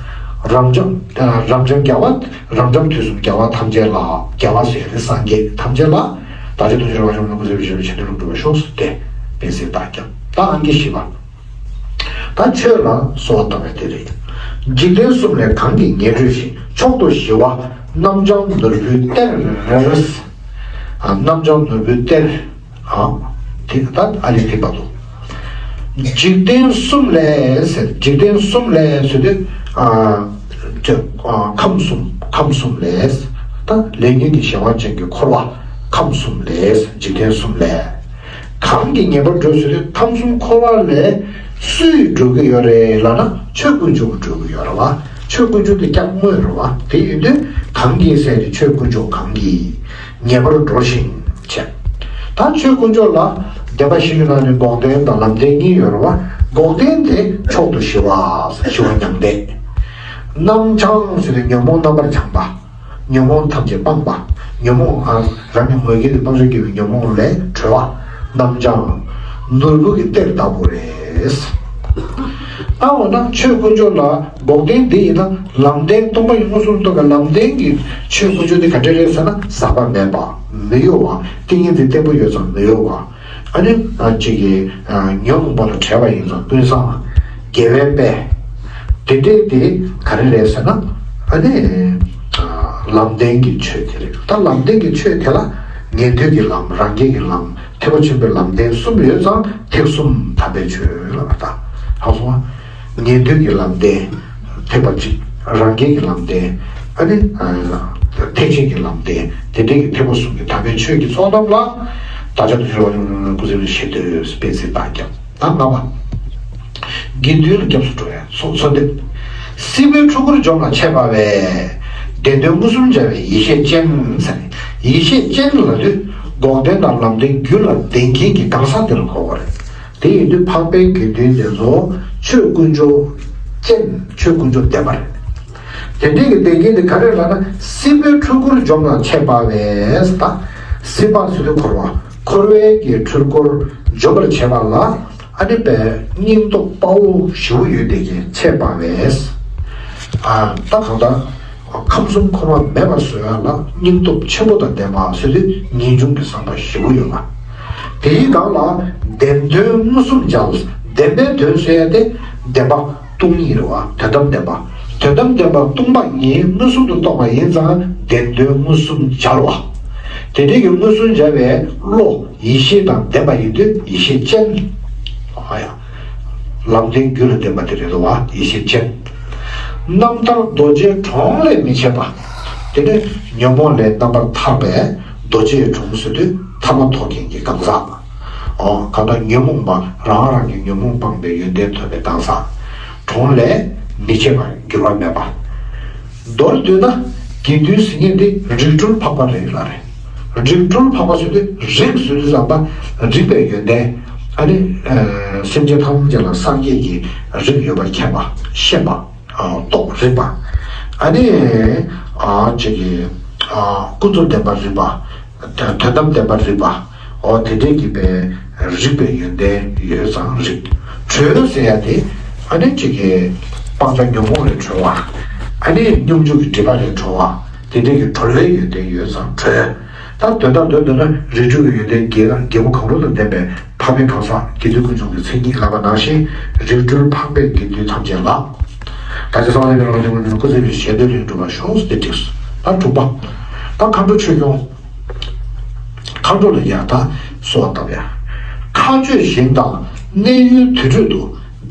རབ་འབྱམས། རབ་འབྱམས་རྒྱལ་བ། རབ་འབྱམས་དུས་གསུམ་རྒྱལ་བ་ཐམས་ཅད་ལ། རྒྱལ་བ་ཟེར་ཡ་དེ་སངས་རྒྱས་ཐམས་ཅད་ལ། བདག་ཅག་ཐུགས་རྗེ་རབ་འབྱམས་ཀུན་བཟང་ཡེ་ཤེས་ཆེན་པོའི་ལུང་སྒྲུབ་པར་ཤོག་ཟེར་ཏེ། དཔལ་གསེར་རྟགས་བརྒྱབ། ད་ཨང་ཀི་བཞི་པ། ད་ཆོས་ལ་གསོལ་བ་བཏབ་པ་དེ་རེད། འཇིག་རྟེན་གསུམ་ལས་གང་གིས་ངེས་གྲོལ་ཞིང་། མཆོག་ཏུ་ཞི་བ་རྣམ་སྦྱང་ནོར་བུའི་གཏེར་རེར། རྣམ་སྦྱང་ནོར་བུའི་གཏེར། ཨ། དེ་ད་ཨ་ལི་ཐེབས་པ་དང་། འཇིག་རྟེན་གསུམ་ལས་ཟེར། འཇིག་རྟེན་གསུམ་ལས་ཟེར་དུས། ཨ། ཅེས། ཨ། ཁམས་གསུམ། ཁམས་གསུམ་ལས། ད་ལས་ཉོན་གྱི་གཞན་དབང་ཅན་གྱི་འཁོར་བ། ཁམས་གསུམ་ལས། འཇིག་རྟེན་གསུམ་ལས། གང་གིས་ངེས་པར་གྲོལ་ཟེར་དུས་ཁམས་གསུམ་འཁོར་བ་ལས་སུས་གྲོལ་གྱི་ཡོད་རེད་ལབ་ན་ཆོས་དཀོན་མཆོག་གིས་གྲོལ་གྱི་ཡོད་རེད་བ། ཆོས་དཀོན་མཆོག་དེ་སྐྱབས་དངོས་རེད་བ། དེ་ཡིན་དུས་གང་གིས་ཟེར་ཏེ་ཆོས་དཀོན་མཆོག་གང་གིས། ངེས་པར་གྲོལ་ཞིང་བྱས། ད་ཆོས་དཀོན་མཆོག་ལ་བདེན་པ་བཞི་གི་ནང་ནས་འགོག་བདེན་དང་ལམ་བདེན་གཉིས་ཡོད་རེད་བ། འགོག་བདེན་དེ་མཆོག་ཏུ་ཞི་བ། ཞི་བ་མྱང་འདས། རྣམ་སྦྱང་ཟེར་ཏེ་ཉོན་མོངས་རྣམ་པར་སྦྱངས་པ། ཉོན་མོངས་ཐམས་ཅད་སྤངས་པ། ཉོན་མོངས་ཨ་རང་གི་ངོས་ཀྱི་སྤང་བྱར་གྱུར་པའི་ཉོན་མོངས་ལས་གྲོལ་བ། རྣམ་སྦྱང་། ནོར་བུ་གི་གཏེར་ལྟ་བུ་རེད། ད་འོ་ན་ཆོས་དཀོན་མཆོག་ལ། འགོག་བདེན་འདི་ཡིན་ན་ལམ་བདེན། སྟོང་པ་ཉིད་མངོན་སུམ་རྟོགས་པའི་ལམ་བདེན་གྱི་ཆོས་དཀོན་མཆོག་འདི་ག་འདྲ་རེད་ཟེར་ན་ཟག་པ་མེད་པ། མི་གཡོ་བ། ཏིང་ངེ་འཛིན་བརྟན་པོ་ཡོད་ཙང་མི་གཡོ་བ། ཨ་ནི་ཨ་གཅིག་གིས་ཉོན་མོངས་པ་དང་བྲལ་བ་ཡིན་ཙང་ཀུན་བཟང་། དགེ་བའི་དཔལ། དེ་འདྲས་དེ་ག་རེ་རེད་ཟེར་ན་ཨ་ནི་ལམ་བདེན་གྱི་ཆོས་དེ་རེད། ད་ལམ་བདེན་གྱི་ཆོས་དེ་ལ་ཉན་ཐོས་ཀྱི་ལམ། རང་རྒྱལ་གྱི་ལམ། ཐེག་པ་ཆེན་པོའི་ལམ་བདེན་གསུམ་ཡོད་ཙང་ཐེག་གསུམ་དམ་པའི་ཆོས་ལབ་པ་ད། ཧ་སོང་བ། ཉན་ཐོས་ཀྱི་ལམ་བདེན། ཐེག་པ་གཅིག་རང་རྒྱལ་གྱི་ལམ་བདེན། ཨ་ནི། ཐེག་ཆེན་གྱི་ལམ་བདེན། དེ་འདྲའི་གི་ཐེག་པ་གསུམ་གྱི་དམ་པའི་ཆོས་ཀྱི་ཚོགས་རྣམས་ལ། བདག་ཅག་ཏུ་འགྱུར་བ་ཡོངས་སུ་བཟུང་བའི་སྐུ་ཚེ་ལ་ཞེས་འདོད་པའི་ཚིག་བཏགས་ཀྱང་། ད་ལྔ་པ། དགེ་འདུན་ལ་སྐྱབས་སུ་འགྲོ་བའི་གསོལ་འདེབས། སྲིད་པའི་འཁྲུལ་འཁོར་འཇོམས་ལ་ཆས་པ་བས། བདེན་དོན་མངོན་སུམ་མཇལ་བའི་ཡེ་ཤེས་ཅན་ཟེར། ཡེ་ཤེས་ཅན་ལབ་དུས་འགོག་བདེན་དང་ལམ་བདེན་རྒྱུད་ལ་ལྡན་མཁན་གྱི་གང་ཟག་དེ་ལ་གོ་དགོས་རེད། དེ་ཡིན་དུས་འཕགས་པའི་དགེ་འདུན་དེ་ཚོ་ཆོས་དཀོན་མཆོག་ཅན། ཆོས་དཀོན་མཆོག་ལྡན་པ་རེད། དེ་འདྲའི་གི་ལྡན་མཁན་དེ་ག་རེ་ལབ་ན་སྲིད་པའི་འཁྲུལ་འཁོར་འཇོམས་ལ་ཆས་པ་བས། ད་སྲིད་པ་ཟེར་དུས་འཁོར་བ། འཁོར་བའི་གི་འཁྲུལ་འཁོར་འཇོམས་པར་བྱེད་པ་ལ། ཨ་ནི་པའི་སྙིང་སྟོབས་དཔའ་བོ་ཞེ་པོ་ཡོད་དེ་གི་ཆས་པ་བས། ཨ་ད་གང་ལྟར་ཁམས་གསུམ་འཁོར་བ་མེད་པར་བཟོ་ཡ་ལ་སྙིང་སྟོབས་ཆེན་པོ་དང་ལྡན་པ་ཟེར་དུས་ངེས་འབྱུང་གི་བསམ་པ་ཞེ་པོ་ཡོད་པ། དེའི་སྒང་ལ་བདེན་དོན་མངོན་སུམ་མཇལ། བདེན་པའི་དོན་ཟེར་ཡ་དེ་བདེན་པ་སྟོང་ཉིད་རེད་བ། དོན་དམ་བདེན་པ། དོན་དམ་བདེན་པ་སྟོང་པ་ཉིད་མངོན་སུམ་དུ་རྟོགས་པ་ཡིན་ཙང་བདེན་དོན་མངོན་སུམ་མཇལ་བ། དེ་འདྲའི་གི་མངོན་སུམ་མཇལ་བའི་བློ་ཡེ་ཤེས་དང་ལྡན་པ་ཡིན་དུས་ཡེ་ཤེས་ཅན། ཨ་ཡ། ལམ་བདེན་རྒྱུད་ལ་ལྡན་པ་དེ་རེད་དོ་བ། ཡེ་ཤེས་ཅན། རྣམ་ཐར་རྡོ་རྗེའི་གྲོང་ལས་མི་ཕྱེད་པ། དེ་ནི་ཉོན་མོངས་ལས་རྣམ་པར་ཐར་པའི་རྡོ་རྗེའི་གྲོང་ཟེར་དུས་ཐར་པ་ཐོབ་མཁན་གྱི་གང་ཟག། ཨོ། གང་ལྟར་ཉོན་མོངས་པ་རང་རང་གི་ཉོན་མོངས་སྤངས་པའི་ཡོན་ཏན་ཐོབ་པའི་གང་ཟག། གྲོང་ལས་མི་ཕྱེད་པར་འགྱུར་བ་མེད་པ། མདོར་བསྡུས་ན། དགེ་འདུན་ཟེར་མཁན་དེ་རིགས་གྲོལ་འཕགས་པ་རེད་ལ་རེད། རིགས་གྲོལ་འཕགས་པ་ཟེར་དུས་རིགས་ཟེར་དུས་ཙམ་པ་རིགས་པའི་ཡོན་ཏན། ཨ་ནི། ཨ། སེམས་ཅན་ཐམས་ཅད་ལ་སངས་རྒྱས་ཀྱི་རིགས་ཡོད་པར་མཁྱེན་པ། ཤེས་པ། ཨ། རྟོགས་རིག་པ། ཨ་ནི། ཨ། ཅིག་གི། ཨ། ཀུན་རྫོབ་བདེན་པར་རིག་པ། དོན་དམ་བདེན་པར་རིག་པ། འོ་དེ་འདྲའི་གི་པའི་རིགས་པའི་ཡོན་ཏན་ཡོད་ཙང་རིགས། གྲོལ་ཟེར་ཡ་དེ། ཨ་ནི་གཅིག་གི་སྤང་བྱ་ཉོན་མོངས་ལས་གྲོལ་བ། ཨ་ནི་སྙོམས་འཇུག་གི་སྒྲིབ་པ་ལས་གྲོལ་བ། དེ་འདྲའི་གི་གྲོལ་བའི་ཡོན་ཏན་ཡོད་ཙང་གྲོལ། ད་དོན་དམ་དོན་དུ་ན་རིགས་གྲོལ་གྱི་ཡོན་ཏན་རྒྱལ་རྒྱལ་པོ་གང་རུང་དང་ལྡན་པའི་འཕགས་པའི་གང་ཟག་དགེ་འདུན་ཀུན་འབྱུང་གི་མཚན་ཉིད་ལབ་པ་ནང་བཞིན་རིགས་གྲོལ་འཕགས་པའི་དགེ་འདུན་ཐམས་ཅད་ལ། ད་ཅི་གསང་བ་ལས་པའི་རང་བཞིན་ཀུན་འབྱུང་སྐུ་ཚེ་བའི་ཞལ་འདོན་ལས་འགྲུབ་པར་ཤོག་ཟེར་ཏེ་བྲིས་སོ། ད་དྲུག་པ། ད་མཁའ་འགྲོ་ཆོས་སྐྱོང་། མཁའ་འགྲོ་ལ་ཡང་དག་གསོལ་བ་བཏབ་ཡ། མཁའ་སྤྱོད་ཞིང་དང་གནས་ཡུལ་དུར་ཁྲོད་དུ།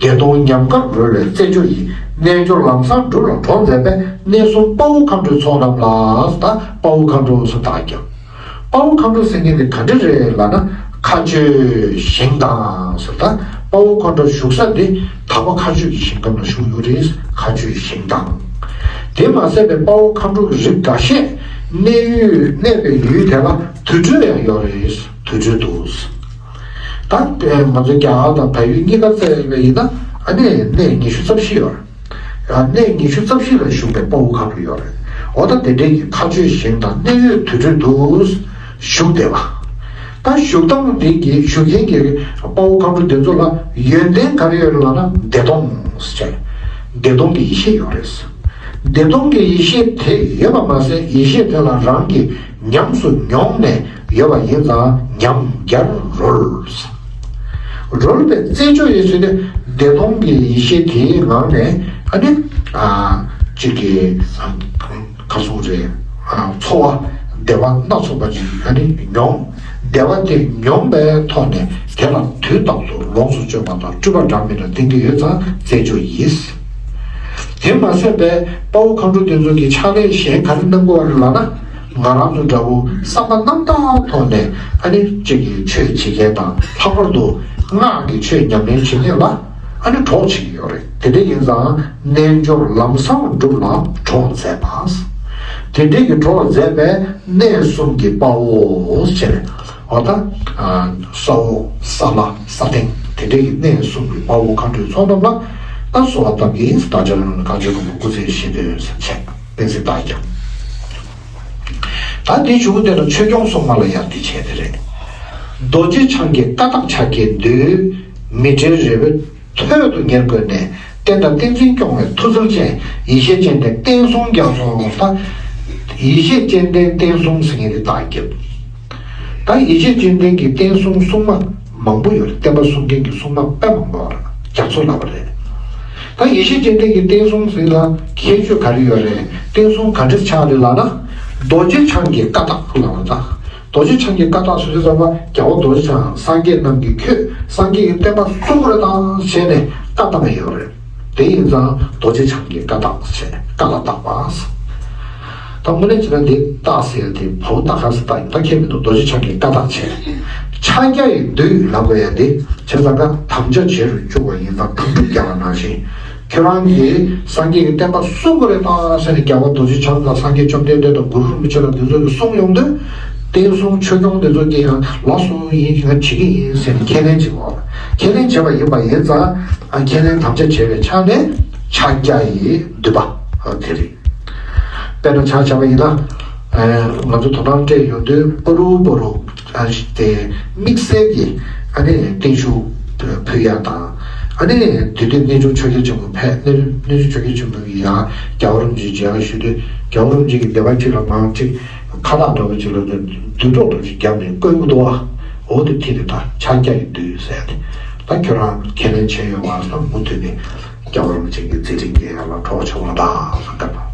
བདེ་སྟོང་ཉམས་དགར་རོལ་བའི་རྩེ་སྦྱོར་ཡིས། རྣལ་འབྱོར་ལམ་བཟང་སྒྲུབ་ལ་གྲོགས་མཛད་པའི། གནས་གསུམ་དཔའ་བོ་མཁའ་འགྲོའི་ཚོགས་རྣམས་ལ། ད་དཔའ་བོ་མཁའ་འགྲོ་སོགས་དག་ཀྱང་། དཔའ་བོ་མཁའ་འགྲོ་ཟེར་མཁན་དེ་ག་འདྲ་རེད་ལབ་ན། མཁའ་སྤྱོད་ཞིང་དང་ཟེར། ད་དཔའ་བོ་མཁའ་འགྲོ་བཞུགས་ས་དེ་དག་པ་མཁའ་སྤྱོད་ཀྱི་ཞིང་ཁམས་ལ་བཞུགས་ཡོད་རེད། མཁའ་སྤྱོད་ཞིང་དང་། དེ་མ་ཟད་པའི་དཔའ་བོ་མཁའ་འགྲོ་གི་རིགས་འགའ་ཤས་གནས་ཡུལ་གནས་པའི་ཡུལ་དེ་ལ་དུར་ཁྲོད་ཡང་ཡོད་རེད། དུར་ཁྲོད་དུ། ད་ང་ཚོ་རྒྱ་གར་དང་བལ་ཡུལ་གཉིས་ཀ་བཙལ་བ་ཡིན་ན། ཨ་ནི་གནས་ཉི་ཤུ་རྩ་བཞི་ཡོད་རེད། གནས་ཉི་ཤུ་རྩ་བཞི་ལ་བཞུགས་པའི་དཔའ་བོ་མཁའ་འགྲོ་ཡོད་རེད། འོ་ད་དེ་འདྲའི་གི་མཁའ་སྤྱོད་ཞིང་དང་གནས་ཡུལ་དུར་ཁྲོད་དུ་བཞུགས་བསྡད་པ། ད་བཞུགས་སྟངས་འདི་གི་བཞུགས་མཁན་གྱི་དཔའ་བོ་མཁའ་འགྲོ་འདི་ཚོ་ལ་ཡོན་ཏན་ག་རེ་ཡོད་རེད་ལབ་ན། བདེ་སྟོང་ཟེར། བདེ་སྟོང་གི་ཡེ་ཤེས་ཡོད་རེད། བདེ་སྟོང་གི་ཡེ་ཤེས་དེ་ཡོད་པ་མ་ཟད། ཡེ་ཤེས་དེ་ལ་རང་གིས་ཉམས་སུ་མྱོང་ནས་ཡོད་པ་ཡིན་ཙང་ཉམས་རྒྱར་རོལ། རོལ་པའི་རྩེ་སྦྱོར་ཡིས་ཟེར་ཏེ། བདེ་སྟོང་གི་ཡེ་ཤེས་དེའི་ངང་ནས། ཨ་ནི། ཨ། གཅིག་གི། ཨ། ག་ཟེར་རེད། ཨ། ཚོར་བ་བདེ་བ་སྣ་ཚོགས་པ་ཅིག་ཨ་ནི་མྱོང་། བདེ་བ་དེ་མྱོང་བའི་ཐོག་ནས་དེ་ལ་དུས་རྟག་ཏུ་ལོངས་སུ་སྤྱོད་པ་དང་སྤྲུལ་པ་འདྲ་མི་འདྲ་བསྟན་གྱི་ཡོད་ཙང་རྩེ་སྦྱོར་ཡིས། དེ་མ་ཟད་པའི་དཔའ་བོ་མཁའ་འགྲོ་དེ་ཚོ་གི་ཕྱག་ལས་གཞན་ག་རེ་གནང་གི་ཡོད་རེད་ལབ་ན། ང་རང་ཚོ་འདྲ་བོ་བསམ་པ་རྣམ་དག་ཐོག་ནས། ཨ་ནི་གཅིག་གི་ཆོས་བྱེད་མཁན་དང་། ལྷག་པར་དུ་སྔགས་ཀྱི་ཆོས་ཉམས་ལེན་བྱེད་མཁན་ལ་ཨ་ནི་གྲོགས་བྱེད་ཀྱི་ཡོད་རེད། དེ་འདྲ་ཡིན་ཙང་རྣལ་འབྱོར་ལམ་བཟང་སྒྲུབ་ལ་གྲོགས་མཛད་པ། དེ་འདྲའི་གི་གྲོགས་མཛད་པའི་གནས་གསུམ་གྱི་དཔའ་བོ་ཟེར། འོ་ད། ས་འོག་ས་བླ་ས་སྟེང་དེ་འདྲའི་གི་གནས་གསུམ་གྱི་དཔའ་བོ་མཁའ་འགྲོའི་ཚོགས་རྣམས་ལ་ད་གསོལ་བ་བཏབ་ཀྱི་ཡིན། བདག་ཅག་རྣམས་ལ་བཀའ་ཆོས་མགོན་པོ་སྐུ་ཚེ་ཞིང་དུ་ཟེར་བྱས་བསྟན་སྲིད་བདག་ཀྱང་། ད་འདི་གཞུག་གུ་དེ་ལ་ཆོས་སྐྱོང་སྲུང་མ་ལ་ཡང་འདི་བྱས་དེ་རེད། རྡོ་རྗེ་འཆང་གི་བཀའ་རྟགས་ཕྱག་རྒྱའི་མདུད། མི་འབྲལ་རི་བོའི་ཐོད་དུ་ཉེར་བཀོད་ནས། བསྟན་དང་བསྟན་འཛིན་སྐྱོང་བའི་མཐུ་ཚུལ་ཅན། ཡེ་ཤེས་སྤྱན་ལྡན་བསྟན་སྲུང་རྒྱ་མཚོ། ད་ཡེ་ཤེས་སྤྱན་ལྡན་བསྟན་སྲུང་ཟེར་མཁན་དེ་བདག་རྒྱབ། ད་ཡེ་ཤེས་སྤྱན་ལྡན་གྱི་བསྟན་སྲུང་སྲུང་མ་མང་པོ་ཡོད་རེད། བསྟན་པ་སྲུང་མཁན་གྱི་སྲུང་མ་དཔེ་མང་པོ་ཡོད་རེད། རྒྱ་མཚོ་ལབ་པ་རེད། ད་ཡེ་ཤེས་སྤྱན་ལྡན་གྱི་བསྟན་སྲུང་ཟེར་ལ་ཁྱད་ཆོས་ག་རེ་ཡོད་རེད། བསྟན་སྲུང་ག་འདྲ་ཆགས་རེད་ལབ་ན། རྡོ་རྗེ་འཆང་གི་བཀའ་རྟགས་ལབ་པ་ད། རྡོ་རྗེ་འཆང་གི་བཀའ་རྟགས་ཟེར་དུས་ཙམ་པ་རྒྱལ་བ་རྡོ་རྗེ་འཆང་སངས་རྒྱས་རྣམས་ཀྱི་ཁྱོད། སངས་རྒྱས་ཀྱི་བསྟན་པ་སྲུང་དགོས་རེད་དང་བྱས་ནས་བཀའ་བཏགས་པ་ཡོད་རེད། དེ་ཡིན་ཙང་རྡོ་རྗེ་འཆང་གི་བཀའ་རྟགས་བྱས། བཀའ་ལ་བཏགས་པ། ད་དངོས་གནས་བྱས་ན་འདི་རྟགས་ཟེར་ཡ་དེ་བའོ་ཏ་ག་ས་རྟགས་ཡིན། ད་ཁྱད་མི་འདུག་རྡོ་རྗེ་འཆང་གི་བཀའ་རྟགས་བྱས། ཕྱག་རྒྱ་ཡི་མདུད་ལབ་དགོས་ཡ་འདི་བྱས་ཙང་ཀ་དམ་བཅའ་བྱེད་རུ་བཅུག་པ་ཡིན་ཙང་དམ་སྒྲུབ་རྒྱག་པ་ནང་བཞིན། ཁྱོད་རང་གིས་སངས་རྒྱས་ཀྱི་བསྟན་པ་སྲུང་དགོས་རེད་དང་ཟེར་ནས་རྒྱལ་བ་རྡོ་རྗེ་འཆང་དང་སངས་རྒྱས་བཅོམ་ལྡན་འདས་དང་གུ་རུ་རིན་པོ་ཆེ་ལ་འདི་ཚོ་གིས་གསུངས་ཡོང་དུས། བསྟན་སྲུང་ཆོས་སྐྱོང་འདི་ཚོ་གིས་ཡང་ལགས་སོ་ཡིན་ང་བྱེད་ཀྱི་ཡིན་ཟེར་ནས་ཁས་ལེན་བྱེད་དགོས། ཁས་ལེན་བྱས་པ་ཡིན་པ་ཡིན་ཙང་ཁས་ལེན་དམ་བཅའ་བྱས་པའི་ཆ་ནས་ཕྱག་རྒྱ་ཡི་མདུད་པ་དེ་རེད། དཔེར་ན་ཆ་བཞག་པ་ཡིན་ན། ང་ཚོ་དོ་སྣང་སྤྲད་ཡོང་དུས་སྤ་རོ་སྤ་རོ། ཨ་ནི་དེ་དམིགས་བསལ་གྱི་ཨ་ནི་བརྟན་བཞུགས་ཕུལ་ཡ་དང་། ཨ་ནི་དེ་དུས་གནས་ཆུང་ཆོས་རྒྱལ་ཆེན་པོ་ཕེབས། གནས་གནས་ཆུང་ཆོས་རྒྱལ་ཆེན་པོ་ཡིས་ཡང་རྒྱལ་བ་རིན་པོ་ཆེ་མཇལ་ཁ་ཞུ་དུས། རྒྱལ་བ་རིན་པོ་ཆེ་གིས་སྡེ་པ་གཅིག་ལ་མང་གཅིག་ཁ་བཏགས་འདྲ་བོ་ཅིག་ལ་མདུད་སྒྲོག་འདྲ་བོ་ཅིག་བརྒྱབ་ནས་བསྐོན་གྱི་འདུག་བ། འོ་དེ་དེ་རེད། ད་ཕྱག་རྒྱ་ཡི་མདུད་ཟེར་ཡ་དེ། ད་ཁྱོད་རང་ཁས་ལེན་བྱས་ཡོད་པ་སོགས་མུ་མཐུད་ནས། རྒྱལ་བ་རིན་པོ་ཆེ་གི་མཛད་འཕྲིན་གྱི་ཡར་ལ་གྲོགས་བྱུང་བ་དང་ཟེར་བསྟན་པ།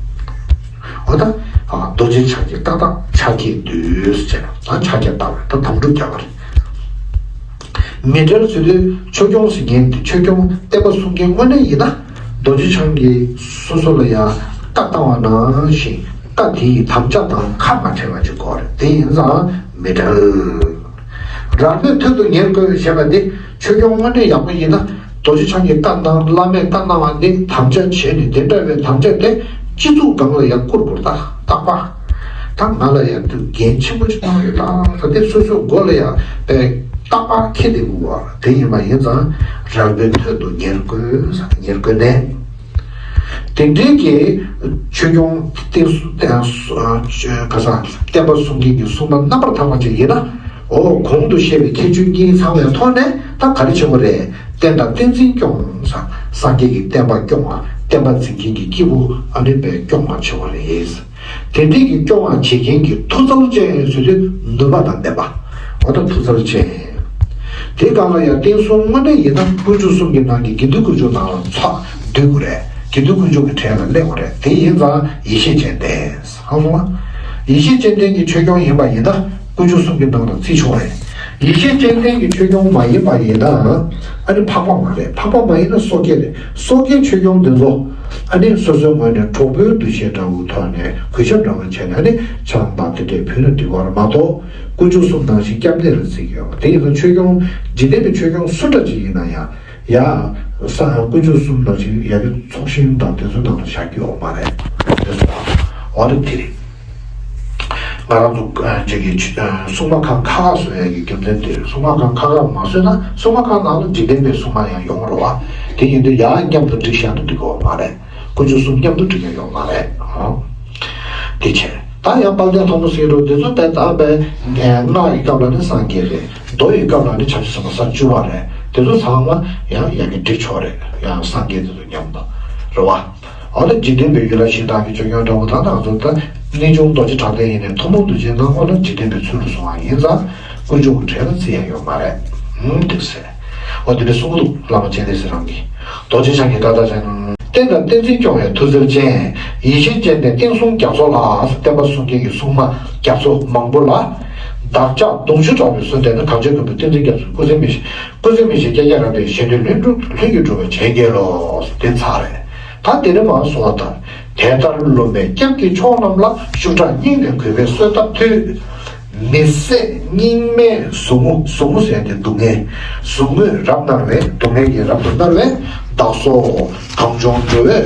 འོ་ད། རྡོ་རྗེ་འཆང་གི་ཀ་དག་ཕྱག་རྒྱས་འདུད་ཟེར་བྱས་ན་ཕྱག་རྒྱས་བཏབ་པ་ད་དམ་སྒྲུབ་རྒྱག་པ་རེད། མི་འབྲལ་ཟེར་དུས་ཆོས་སྐྱོང་ཟེར་མཁན་དེ་ཆོས་སྐྱོང་བསྟན་པ་སྲུང་མཁན་དངོས་གནས་ཡིན་ན་རྡོ་རྗེ་འཆང་གིས་སོ་སོ་ལ་ཡང་བཀའ་བཏང་བ་ནང་བཞིན་བཀའ་དེ་ཡི་དམ་བཅའ་དང་ཁ་མ་བྲལ་བ་ཅིག་དགོས་རེད། དེ་ཡིན་ཙང་མི་འབྲལ། རལ་པའི་ཐོད་དུ་ཉེར་བཀོད་ཞེས་པ་འདི་ཆོས་སྐྱོང་དངོས་གནས་ཡག་པོ་ཡིན་ན་རྡོ་རྗེ་འཆང་གི་བཀའ་གནང་བླ་མས་བཀའ་གནང་བ་འདི་དམ་བཅའ་བྱས་ནས་དེ་འདྲ་བའི་དམ་བཅའ་དེ་སྤྱི་གཙུག་སྒང་ལ་ཡང་བཀུར་དགོས། རྟག་རྟག་པ། ད་ང་ལ་ཡང་དུ་འགན་ཆེན་པོ་ཞིག་གནང་ཡོད། ད་ད་དེ་སོ་སོའི་མགོ་ལ་ཡང་པའི་རྟག་པ་འཁྱེར་བསྡད་དགོས་པ་དེ་ཡིན་པ་ཡིན་ཙང་རལ་པའི་ཐོད་དུ་ཉེར་བཀོད་ཉེར་བཀོད་ནས། དེ་འདྲའི་གི་ཆོས་སྐྱོང་བསྟན་སྲུང་བསྟན་སྲུང་ཁ་སང་བསྟན་པ་སྲུང་མཁན་གྱི་སྲུང་མ་རྣམ་པར་དག་པ་ཅིག་ཡིན་ན། འོ་གོང་དུ་བཤད་པའི་ཁྱད་ཆོས་གཉིས་ཚང་བའི་ཐོག་ནས་ད་ག་རེ་བྱེད་དགོས་རེད། བསྟན་དང་བསྟན་འཛིན་སྐྱོང་ས་སངས་རྒྱས་ཀྱི་བསྟན་པ་སྐྱོང་བ་བསྟན་པ་འཛིན་མཁན་གྱི་སྐྱེས་བུ་ཨ་ནི་པའི་སྐྱོང་བ་བྱེད་དགོས་རེད། དེ་འདྲའི་གི་སྐྱོང་བ་བྱེད་མཁན་གྱི་མཐུ་རྩལ་ཅན་ཟེར་དུས་ནུས་པ་དང་ལྡན་པ། འོ་ད་མཐུ་རྩལ་ཅན། དེ་གང་ལ་ཡང་བསྟན་སྲུང་དངོས་གནས་ཡིན་ན་དཀོན་མཆོག་གསུམ་གྱི་ནང་གི་དགེ་འདུན་དཀོན་མཆོག་ནང་ལ་ཚོགས་འདུས་དགོས་རེད། དགེ་འདུན་དཀོན་མཆོག་གི་གྲལ་ལ་སླེབས་དགོས་རེད། དེ་ཡིན་ཙང་ཡེ་ཤེས་ཅན་ལྡན། ཧང་སོང་ཡེ་ཤེས་ཅན་ལྡན་གྱི་ཆོས་སྐྱོང་ཡིན་པ་ཡིན་ན་དཀོན་མཆོག་གསུམ་གྱི་ནང་ལ་བརྩི་ཆོག་རེད། ཡེ་ཤེས་ཅན་ལྡན་གྱི་ཆོས་སྐྱོང་མ་ཡིན་པ་ཡིན་ན་ཨ་ནི་འཕགས་པ་མ་རེད། འཕགས་པ་མ་ཡིན་ན་སོ་སྐྱེ་རེད། སོ་སྐྱེ་ཆོས་སྐྱོང་འདི་ཚོ་ཨ་ནི་སོ་སོའི་ངོས་ནས་གྲོགས་པོའི་འདུ་ཤེས་འདྲ་བོ་ཐོག་ནས་གུས་ཞབས་འདྲ་བོ་བྱས་ནས་ཨ་ནི་ཆང་འབག་དེ་འདྲས་ཕུལ་ན་འགྲིག་གི་རེད་མ་གཏོགས། དཀོན་མཆོག་གསུམ་ནང་བཞིན་སྐྱབས་གནས་ལ་བརྩི་གི་ཡོད་པ་དེ་ཡིན་ཙང་ཆོས་སྐྱོང་འཇིག་རྟེན་པའི་ཆོས་སྐྱོང་སུ་འདྲ་ཅིག་ཡིན་ན་ཡང་ཡ། ས་དཀོན་མཆོག་གསུམ་ནང་བཞིན་ཡ་གི་ཚོགས་ཞིང་དང་དེ་ཚོའི་ནང་ལ་བཞག་རྒྱུ་ཡོད་མ་རེད། དེ་ཚོ་དང་འོ་རེད་དེ་རེད། ང་རང་ཚོ་ཅིག་གི་སྲུང་མ་ཁང་ཁག་ཁག་བཟོ་ཡ་གི་རྒྱུ་མཚན་དེ་རེད། སྲུང་མ་ཁང་ཁག་ཁག་མ་བཟོས་ན་སྲུང་མ་ཁང་ནང་ལ་འཇིག་རྟེན་པའི་སྲུང་མ་ཡང་ཡོང་རོགས་བ། དེ་ཡིན་དུས་ཡ་མཉམ་དུ་བསྒྲིགས་བཞག་ན་འགྲིག་གི་ཡོད་མ་རེད། དཀོན་མཆོག་གསུམ་མཉམ་དུ་བསྒྲིགས་ཡ་ཡོད་མ་རེད། དེ་བྱས། ད་ཡང་དཔལ་ལྡན་ལྷ་མོ་སྲིན་རུ་འདི་ཚོ་དཔེ་ད་དཔེ་སྔགས་ཀྱི་སྐབས་ལ་ནི་སངས་རྒྱས་རེད། མདོ་ཡི་སྐབས་ལ་ནི་བྱང་ཆུབ་སེམས་དཔའ་ས་བཅུ་པ་རེད། དེ་ཚོ་ཚང་མ་ཡང་ཡ་གི་འགྲིག་ཆོག་རེད། ཡང་སངས་རྒྱས་དེ་ཚོ་མཉམ་དུ་རེད་བ། འོ་ད་འཇིག་རྟེན་པའི་ཡུལ་ལ་གཞི་བདག་གི་ཆོས་སྐྱོང་འདྲ་བོ་དང་ང་ཚོ་ད་རྣལ་འབྱོར་རྡོ་རྗེ་གྲགས་ལྡན་ཡིན་ནའི་ཐུན་མོང་གདུལ་བྱའི་སྣང་ངོ་ལ་འཇིག་རྟེན་པའི་ཚུལ་དུ་བཟུང་བ་ཡིན་ཙང་དཀོན་མཆོག་གི་གྲལ་ལ་བརྩི་ཡ་ཡོད་མ་རེད། ཧུམ་དེ་ཟེར། འོ་དེ་འདྲ་གསུང་གི་འདུག་བླ་མ་སྤྱན་རས་གཟིགས་རང་གིས། རྡོ་རྗེ་འཆང་གི་བཀའ་རྟགས་ཅན། བསྟན་དང་བསྟན་འཛིན་སྐྱོང་བའི་མཐུ་རྩལ་ཅན། ཡེ་ཤེས་ཅན་ལྡན་བསྟན་སྲུང་རྒྱ་མཚོ་ལ། བསྟན་པ་སྲུང་མཁན་གྱི་སྲུང་མ་རྒྱ་མཚོ་མང་པོ་ལ། བདག་ཅག་གདུང་ཤུགས་དྲག་པོས་གསོལ་འདེབས་ན། གངས་ཅན་མགོན་པོ་བསྟན་འཛིན་རྒྱ་མཚོ་སྐུ་ཚེ་མི་ཤིགས། སྐུ་ཚེ་མི་ཤིགས་ཀྱང་ཀྱང་རབ་འབྱམས་གཞོན་ནུའི་ལྷུན་གྲུབ་ལྷུན་གྱིས་གྲུབ་པར་བྱིན་གྱིས་རློབས། དེ་ཚར་རེད། ད་དེ་ནས་མར་གསུང་བ་ལྟར། དེ་ལྟར་སློབ་མའི་སྐྱབས་ཀྱི་མཆོག་རྣམས་ལ། ཤུགས་དྲག་སྙིང་ནས་གུས་པས་གསོལ་བཏབ་མཐུས། མི་བཟད་རྙིང་མའི་ཟུག་རྔུ། ཟུག་རྔུ་ཟེར་ཡ་དེ་སྡུག་བསྔལ། ཟུག་རྔུས་རབ་མནར་བའི། སྡུག་བསྔལ་གྱིས་རབ་ཏུ་མནར་བའི་བདག་སོགས་གངས་ལྗོངས་འགྲོ་བའི་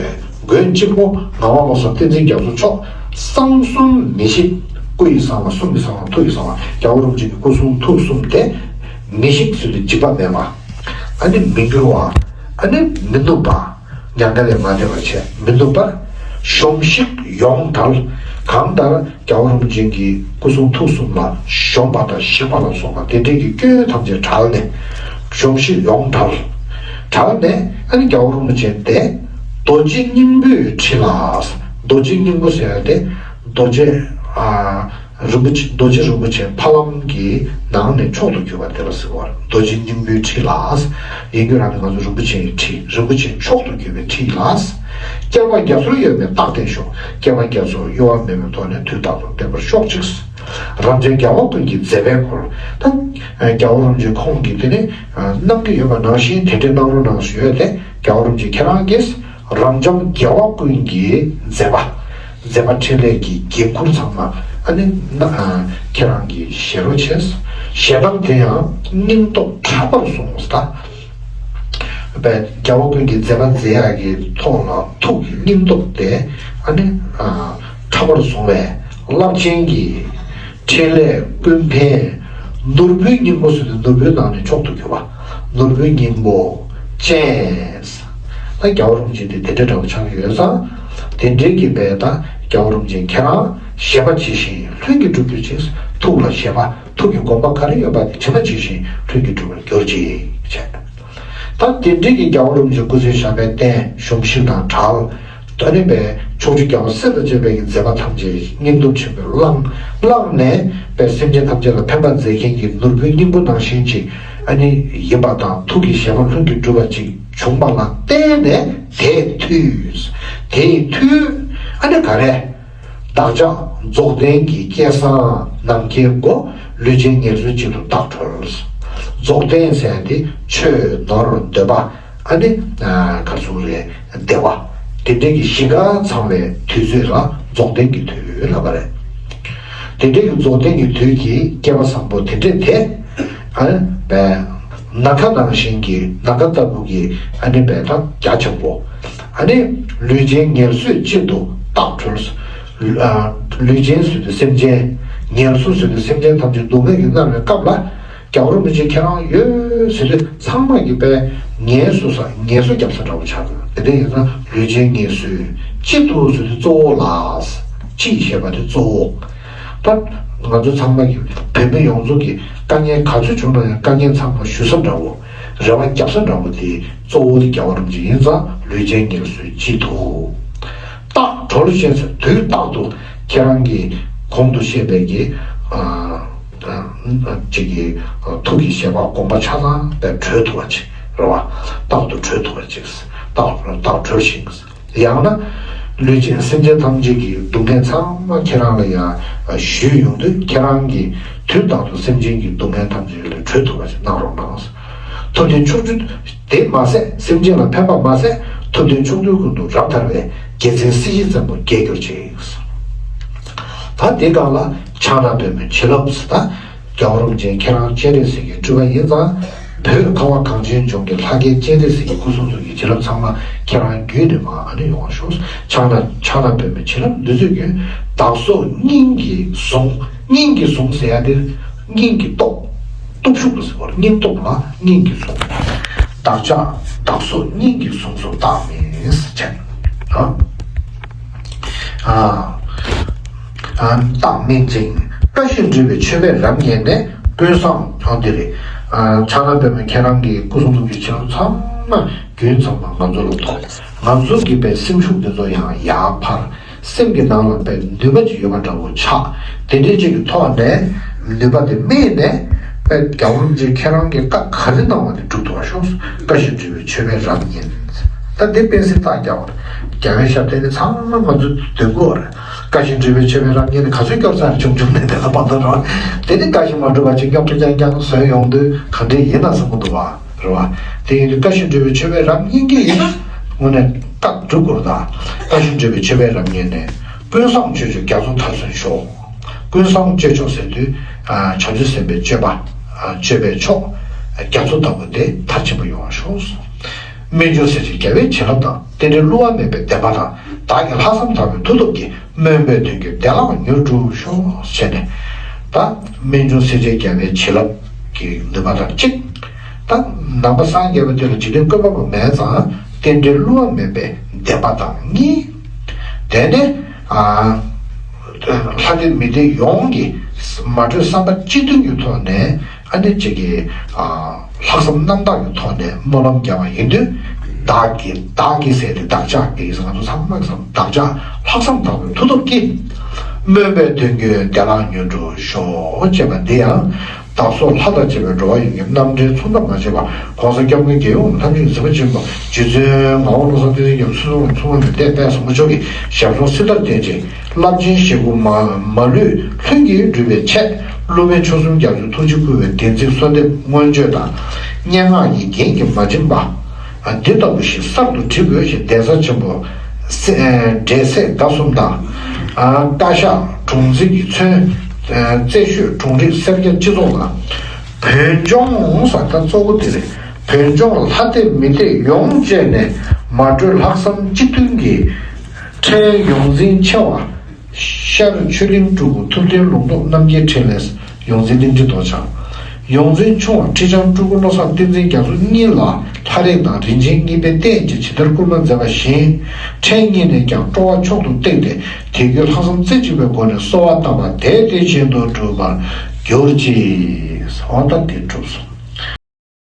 མགོན་གཅིག་པུ་ངག་དབང་བློ་བཟང་བསྟན་འཛིན་རྒྱ་མཚོ་མཆོག་གསང་གསུམ་མི་ཤིགས། སྐུ་ཡི་གསང་བ། གསུང་གི་གསང་བ། ཐུགས་ཀྱི་གསང་བ། རྒྱལ་བ་རིན་པོ་ཆེ་གི་སྐུ་གསུང་ཐུགས་གསུམ་དེ་མི་ཤིགས་ཟེར་དུས་འཇིག་པ་མེད་པ། ཨ་ནི་མི་འགྱུར་བ། ཨ་ནི་མི་ནུབ་པ། མྱ་ངན་ལས་མ་འདས་པ་བྱས་མི་ནུབ་པར་གཞོམ་གཞིག་ཡོངས་བྲལ། གང་ལྟར་རྒྱལ་བ་རིན་པོ་ཆེ་གི་སྐུ་གསུང་ཐུགས་གསུམ་ལ་གཞོམ་པ་དང་གཞིག་པ་ལ་སོགས་པ་དེ་འདྲའི་གི་སྐྱོན་ཐམས་ཅད་བྲལ་ནས། གཞོམ་གཞིག་ཡོངས་བྲལ། བྲལ་ནས་ཨ་ནི་རྒྱལ་བ་རིན་པོ་ཆེ་དེ་རྡོ་རྗེ་སྙིང་པོའི་ཁྲི་ལ། རྡོ་རྗེ་སྙིང་པོ་ཟེར་ཡ་དེ་རྡོ་རྗེ་ཨ། རིན་པོ་ཆེ། རྡོ་རྗེ་རིན་པོ་ཆེ་ཕ་ལམ་གྱི་ནང་ནས་མཆོག་ཏུ་གྱུར་པ་དེ་ལ་ཟེར་བ་རེད། རྡོ་རྗེ་སྙིང་པོའི་ཁྲི་ལ། ཡིན་རྒྱུ་རང་ནི་ང་ཚོ་རིན་པོ་ཆེའི་ཁྲི། རིན་པོ་ཆེ་མཆོག་ཏུ་གྱུར་པའི་ཁྲི་ལ། བསྐལ་པ་རྒྱ་མཚོར་གཡོ་བའི་རྟག་བརྟན་ཤོག་བསྐལ་པ་རྒྱ་མཚོར་གཡོ་བ་མེད་པའི་ཐོག་ནས་དུས་རྟག་ཏུ་བརྟན་པར་ཤོག་ཅིག་རབ་འབྱམས་རྒྱལ་བ་ཀུན་གྱི་མཛད་པའི་སྐོར། ད་རྒྱལ་བ་རིན་པོ་ཆེ་ཁོང་གིས་དེ་ནི་གནང་གི་ཡོད་པ་ནང་བཞིན་དེ་འདྲའི་གནང་རོགས་གནང་ཞུ་ཡ་དེ་རྒྱལ་བ་རིན་པོ་ཆེ་ཁྱེད་རང་གིས། རབ་འབྱམས་རྒྱལ་བ་ཀུན་གྱི་མཛད་པ། མཛད་པ་འཕྲིན་ལས་ཀྱི་འགན་འཁུར་ཚང་མ་ཨ་ནི་ན་ཨ་ཁྱེད་རང་གིས་བཞེས་རོགས་བྱས། ཞེ་སྡང་དེ་ཡང་སྙིང་སྟོབས་དྲག་པར་བཟུང་ད། པའི་རྒྱལ་བ་ཀུན་གྱི་མཛད་པ་མཛད་ཡག་གི་ཐོག་ལ་ཐུགས་ཀྱི་སྙིང་སྟོབས་དེ་ཨ་ནི་ཨ་དྲག་པར་བཟུང་བའི་རླབས་ཆེན་གྱི་འཕྲིན་ལས་ཀུན་ཕན། ནོར་བུའི་སྙིང་པོ་ཟེར་ཏེ་ནོར་བུའི་ནང་ནས་མཆོག་ཏུ་གྱུར་པ། ནོར་བུའི་སྙིང་པོ་ཅན། ད་རྒྱལ་བ་རིན་པོ་ཆེ་དེ་དེ་འདྲ་འདྲ་བོ་ཆགས་ཀྱི་ཡོད་ཙང་། དེ་འདྲའི་གི་བས་ད་རྒྱལ་བ་རིན་པོ་ཆེ་ཁྱེད་རང་བཞེད་པ་ཇི་བཞིན་ལྷུན་གྱིས་གྲུབ་གྱུར་ཅིག་ཐུགས་ལ་བཞེད་པ་ཐུགས་ཀྱི་དགོངས་པ་ག་རེ་ཡོད་པ་དེ་བྱས་པ་ཇི་བཞིན་ལྷུན་གྱིས་གྲུབ་པར་གྱུར་ཅིག་བྱས། ད་དེ་འདྲའི་གི་རྒྱལ་བ་རིན་པོ་ཆེ་སྐུ་ཚེ་ཞབས་པད་བརྟན། གཞོམ་གཞིག་དང་བྲལ། ད་ནི་པའི་ཕྱོགས་བཅུའི་རྒྱལ་བ་སྲས་དང་བཅས་པའི་གི་མཛད་པ་ཐམས་ཅད་སྙིང་སྟོབས་ཆེན་པོས་བླངས། བླངས་ནས་པའི་སེམས་ཅན་ཐམས་ཅད་ལ་ཕན་པ་མཛད་མཁན་གྱི་ནོར་བུའི་སྙིང་པོ་ནང་བཞིན་ཅིག་ཨ་ནི་ཡིན་པ་དང་ཐུགས་ཀྱི་བཞེད་པ་ལྷུན་གྱིས་གྲུབ་པ་ཅིག་བྱུང་བ་ལ་བརྟེན་ནས་དེས་མཐུས། དེས་མཐུས་ཨ་ནི་ག་རེ། བདག་ བདག་ཅག་རྫོགས་ལྡན་གྱི་སྐལ་བཟང་ནམ་མཁའི་སྒོ། ལུས་ཅན་ངལ་གསོའི་དཔྱིད་དུ་རྟག་གྲོལ། རྫོགས་ལྡན་ཟེར་ཡ་དེ་ཆོས་ནོར་འདོད་པ། ཨ་ནི་ག་ཚོད་རེད། བདེ་བ། དེ་འདྲའི་གི་གཞི་རྐང་ཚང་བའི་དུས་ཚོད་ལ་རྫོགས་ལྡན་གྱི་དུས་ལབ་པ་རེད། དེ་འདྲའི་གི་རྫོགས་ལྡན་གྱི་དུས་ཀྱི་སྐལ་བ་བཟང་པོ་དེ་འདྲས་དེ། ཨ་ནི་བས། ནམ་མཁའ་ནང་བཞིན་གྱི་ནམ་མཁའ་ལྟ་བུ་གི་ཨ་ནི་བས་ད་རྒྱ་ཆེན་པོ། ཨ་ནི་ལུས་ཅན་ངལ་གསོའི་དཔྱིད་དུ་རྟག་གྲོལ། ལུས་ཅན་ཟེར་དུས་སེམས་ཅན། ངལ་གསོ་ཟེར་དུས་སེམས་ཅན་ཐམས་ཅད་སྡུག་བསྔལ་གྱིས་མནར་བའི་སྐབས་ལ། རྒྱལ་བ་རིན་པོ་ཆེ་ཁྱེད་རང་ཡོད་ཟེར་དུས་ཚང་མ་གིས་པས་ངལ་གསོ་ས་ངལ་གསོ་རྒྱབ་ས་འདྲ་བོ་ཆགས་དགོས། དེ་འདྲ་ཡིན་ཙང་ལུས་ཅན་ངལ་གསོའི་དཔྱིད་དུ་ཟེར་དུས་གཙོ་བོ་ལ། དཔྱིད་ཞེས་པ་དེ་གཙོ་བོ། ད་ང་ཚོ་ཚང་མ་གིས་བོད་མི་ཡོངས་རྫོགས་ཀྱི་དཀའ་ངལ་ག་ཚོད་བྱུང་ན་ཡང་དཀའ་ངལ་ཚང་མ་ཞུ་ས་འདྲ་བོ། རེ་བ་རྒྱབ་ས་འདྲ་བོ་དེ་གཙོ་བོ་དེ་རྒྱལ་བ་རིན་པོ་ཆེ་ཡིན་ཙང་ལུས་ཅན་ངལ་གསོའི་དཔྱིད་དུ། རྟག་གྲོལ་ཞེས་ཟེར་དུས་རྟག་ཏུ་ཁྱེད་རང་གིས་གོང་དུ་བཤད་པའི་གི་ཨ། ཅིག་གི་ཐུགས་ཀྱི་བཞེད་པ་དགོངས་པ་ཆ་ཚང་དེ་གྲོལ་ཐུབ་པ་ཅིག་རེད་བ། རྟག་ཏུ་གྲོལ་ཐུབ་པ་ཅིག་རྟག་རྟག་གྲོལ་ཞིང་། ཡང་ན་ལུས་ཅན་སེམས་ཅན་ཐམས་ཅད་ཀྱི་སྡུག་བསྔལ་ཚང་མ་ཁྱེད་རང་ལ་ཡང་ཞུས་ཡོང་དུས་ཁྱེད་རང་གིས་དུས་རྟག་ཏུ་སེམས་ཅན་གྱི་སྡུག་བསྔལ་ཐམས་ཅད་ལས་གྲོལ་ཐུབ་པ་ཞིག་གནང་རོགས་གནང་། ཐུབ་བསྟན་མཆོག་སྤྲུལ་དེ་མ་ཟད་སེམས་ཅན་ལ་ཕན་པ་མ་ཟད་ཐུབ་བསྟན་མཆོག་སྤྲུལ་ཀུན་ཏུ་རབ་དར་བའི་རྒྱལ་མཚན་སྲིད་ཞིའི་བཙན་པོ་རྒྱལ་གྱུར་ཅིག་ད་དེ་སྒང་ལ་ཕྱག་ན་པདྨོའི་བྱིན་རླབས་ཟེར་ད། རྒྱལ་བ་རིན་པོ་ཆེ་ཁྱེད་རང་སྤྱན་རས་གཟིགས་ཀྱི་སྤྲུལ་པ་ཡིན་ཙང་། བོད་ཁ་བ་གངས་ཅན་ལྗོངས་ཀྱི་ལྷ་སྐལ་སྤྱན་རས་གཟིགས་ཀྱི་སྐུ་གསུང་ཐུགས་ཀྱི་བྱིན་རླབས་ཚང་མ་ཁྱེད་རང་བརྒྱུད་ནས་མར་ཨ་ནི་ཡོང་བ་ཤོག་ཕྱག་ན་ཕྱག་ན་པདྨོའི་བྱིན་རླབས་འདི་ཚོས་ཀྱང་བདག་སོགས་སྙིང་གི་ཟུངས། སྙིང་གི་ཟུངས་ཟེར་ཡ་དེ་སྙིང་གི་སྟོབས། སྟོབས་ཤུགས་ལ་ཟེར་བ་རེད། སྙིང་སྟོབས་ལ་སྙིང་གི་ཟུངས། བདག་ཅག་བདག་སོགས་སྙིང་གི་ཟུངས་སུ་བཏགས་མིན་ཟེར་བྱས། ཨ། ཨ། བཏགས་མིན་ཅིང་། བཀའ་བཞིན་སྒྲུབ་པའི་མཆོད་པས་རབ་མཉེས་ནས། ཀུན་བཟང་ཨ་འདི་རེད། ཨ། ཕྱག་ན་པདྨོ་ཁྱེད་རང་གི་སྐུ་གསུང་ཐུགས་ཀྱི་བྱིན་རླབས་ཚང་མ་རྒྱུན་ཚང་མ་ང་ཚོ་ལ་ཐོབ། ང་ཚོ་གི་པའི་སེམས་ཤུགས་འདི་ཚོ་ཡང་ཡར་འཕར། སེམས་ཀྱི་ནང་ལ་པའི་ནུས་པ་ཅིག་ཡོད་པ་འདྲ་བོ་ཆགས། དེ་འདྲའི་ཅིག་གི་ཐོག་ནས་ནུས་པ་དེ་སྨིན་ནས་པའི་རྒྱལ་བ་རིན་པོ་ཆེ་ཁྱེད་རང་གི་བཀའ་ག་རེ་གནང་བ་དེ་འགྲུབ་ཐུབ་པ་ཤོག་བཀའ་བཞིན་སྒྲུབ་པའི་མཆོད་པས་རབ་མཉེས། ད་འདི་དཔེ་སྲིད་རྟགས་རྒྱག་པ་རེད། རྒྱལ་བའི་ཞབས་བརྟན་ནི་ཚང་མ་ང་ཚོ་འདོད་དགོས་རེད། བཀའ་བཞིན་སྒྲུབ་པའི་མཆོད་པས་རབ་མཉེས་ནི་ག་ཚོད་སྐྱོར་ཚར་བྱུང་བྱུང་ནས་དེ་ལ་བར་དོ་རང་དེ་ནི་བཀའ་བཞིན་མ་སྒྲུབ་པ་ཅིག་སྐྱོག་ཀྱང་ཀྱང་བཟོས་ཡོང་དུས་ག་འདྲས་ཡིན་ན་བསམ་གི་འདུག་བ། རེད་བ། དེ་ཡིན་དུས་བཀའ་བཞིན་སྒྲུབ་པའི་མཆོད་པས་རབ་མཉེས་ཀྱི་ཡིན་ན་དངོས་གནས་རྟགས་སྒྲུབ་དགོས་རེད་ད། བཀའ་བཞིན་སྒྲུབ་པའི་མཆོད་པས་རབ་མཉེས་ནས། ཀུན་བཟང་སྤྱོད་མཆོག་རྒྱ་མཚོ་མཐར་སོན་ཤོག་ཀུན་བཟང་སྤྱོད་མཆོག་ཟེར་དུས་ཨ། བྱང་ཆུབ་སེམས་དཔའི་སྤྱོད་པ། ཨ། སྤྱོད་པའི་མཆོག་རྒྱ་མཚོ་ལྟ་བུ་དེ་མཐར་ཕྱིན་པ་ཡོང་བར་ཤོག་སྨན་ལྗོངས་སྲིད་རྗེའི་རྒྱལ་བའི་བྱིན་རླབས་དང་། རྟེན་འབྲེལ་བསླུ་བ་མེད་པའི་བདེན་པ་དང་། བདག་གི་ལྷག་བསམ་དག་པའི་མཐུ་སྟོབས་ཀྱིས། སྨོན་པའི་དོན་གྱི་བདེ་བླག་མྱུར་འགྲུབ་ཤོག་ཟེར་ནས། ད་སྨན་ལྗོངས་སྲིད་རྗེའི་རྒྱལ་བའི་བྱིན་རླབས་ཀྱི་ནུས་པ་དང་གཅིག་ད་ནང་པ་སངས་རྒྱས་པ་དེ་ལ་འཇིག་རྟེན་བཀོད་པ་པོ་མེད་ཙང་རྟེན་འབྲེལ་བསླུ་བ་མེད་པའི་བདེན་པ་དང་གཉིས། དེ་ནས་ཨ། ལྷ་སྡེ་མི་སྡེ་ཡོངས་ཀྱི་མ་གྲོས་བསམ་པ་གཅིག་མཐུན་གྱི་ཐོག་ནས་ཨ་ནི་གཅིག་གི་ཨ། ལྷག་བསམ་རྣམ་དག་གི་ཐོག་ནས་སྨོན་ལམ་བརྒྱབ་པ་ཡིན་དུས། བདག་གིས་བདག་གིས་ཟེར་ཏེ་བདག་ཅག་གིས་ཟེར་ང་ཚོ་ཚང་མ་གིས་བདག་ཅག་ལྷག་བསམ་དག་པའི་མཐུ་སྟོབས་ཀྱིས། སྨོན་པའི་དོན་གྱི་བདེ་བླག་མྱུར་འགྲུབ་ཤོག་ཅེས་པ་འདི་ཡང་། བདག་སོགས་ལྷ་དང་བཅས་པའི་འགྲོ་བ་ཡོངས་ཀྱི་རྣམ་འདྲེན་མཚུངས་ཟླ་མ་བྱས་པ། ༸གོང་ས་༸སྐྱབས་མགོན་རྒྱལ་ཡོངས་ཐམས་ཅད་གཟིགས་པ་ཆེན་པོ་རྗེ་བཙུན་ངག་དབང་བློ་བཟང་བསྟན་འཛིན་རྒྱ་མཚོ་མཚུངས་མཚུངས་མ་མེད་དཔལ་བཟང་པོ་མཆོག་གི་ཞབས་དྲུང་སྲི་ཐར་བསྟན་ཅིང་། རླབས་ཆེན་ཞིག་པོ་མ་མ་ལུས་ལྷུན་གྱིས་གྲུབ་པའི་ཆེད། བསླུ་མེད་མཆོག་གསུམ་རྒྱ་མཚོའི་ཐུགས་རྗེ་བསྐུལ་བའི་བདེན་ཚིག་གསོལ་འདེབས་མངོན་བརྗོད་དང་། སྙན་ངག་གི་རྒྱན་གྱིས་མ་བྱིན་པ། འདི་ལྟ་བུ་ཞིག་གསར་དུ་བྲི་དགོས་ཞེས་གདན་ས་ཆེན་པོ་སེ་འབྲས་སེ་དགའ་གསུམ་དང་། བཀའ་ཤག་དྲུང་འཛིན་གྱིས་མཚོན། རྩེ་ཤོད་དྲུང་རིགས་སེར་སྐྱ་སྤྱི་ཚོགས་དང་། བོད་ལྗོངས་ས་ད་གཙོ་བོ་དེ་རེད། བོད་ལྗོངས་ལྷ་སྡེ་མི་སྡེ་ཡོངས་བཅས་ནས་མ་གྲོས་ལྷག་བསམ་གཅིག་མཐུན་གྱིས། ཕྲན་ཡོངས་འཛིན་ཆེ་བ། ཤར་ཆོས་གླིང་སྤྲུལ་སྐུ་ཐུབ་བསྟན་ལུང་རྟོགས་རྣམ་རྒྱལ་འཕྲིན་ལས། ཡོངས་འཛིན་གླིང་ཁྲི་རྡོ་རྗེ། ཡོངས་འཛིན་ཆུང་བ་ཁྲི་བྱང་སྤྲུལ་སྐུ་བློ་བཟང་བསྟན་འཛིན་རྒྱ་མཚོ་གཉིས་ལ་ལྷ་རིགས་དང་རིན་ཆེན་གཉིས་པའི་རྟེན་གྱི་ཇི་ལྟར་བསྐུལ་མ་མཛད་པ་བཞིན། ཕྲན་གཉིས་ནས་ཀྱང་སྤྲོ་བ་མཆོག་ཏུ་བཏེགས་ཏེ་དད་གུས་ལྷག་བསམ་རྩེ་གཅིག་པའི་སྒོ་ནས་གསོལ་བ་བཏབ་པ་དེ་དེ་བཞིན་དུ་འགྲུབ་པར་གྱུར་ཅིག་འོ་ད་དེ་གྲུབ་སོང་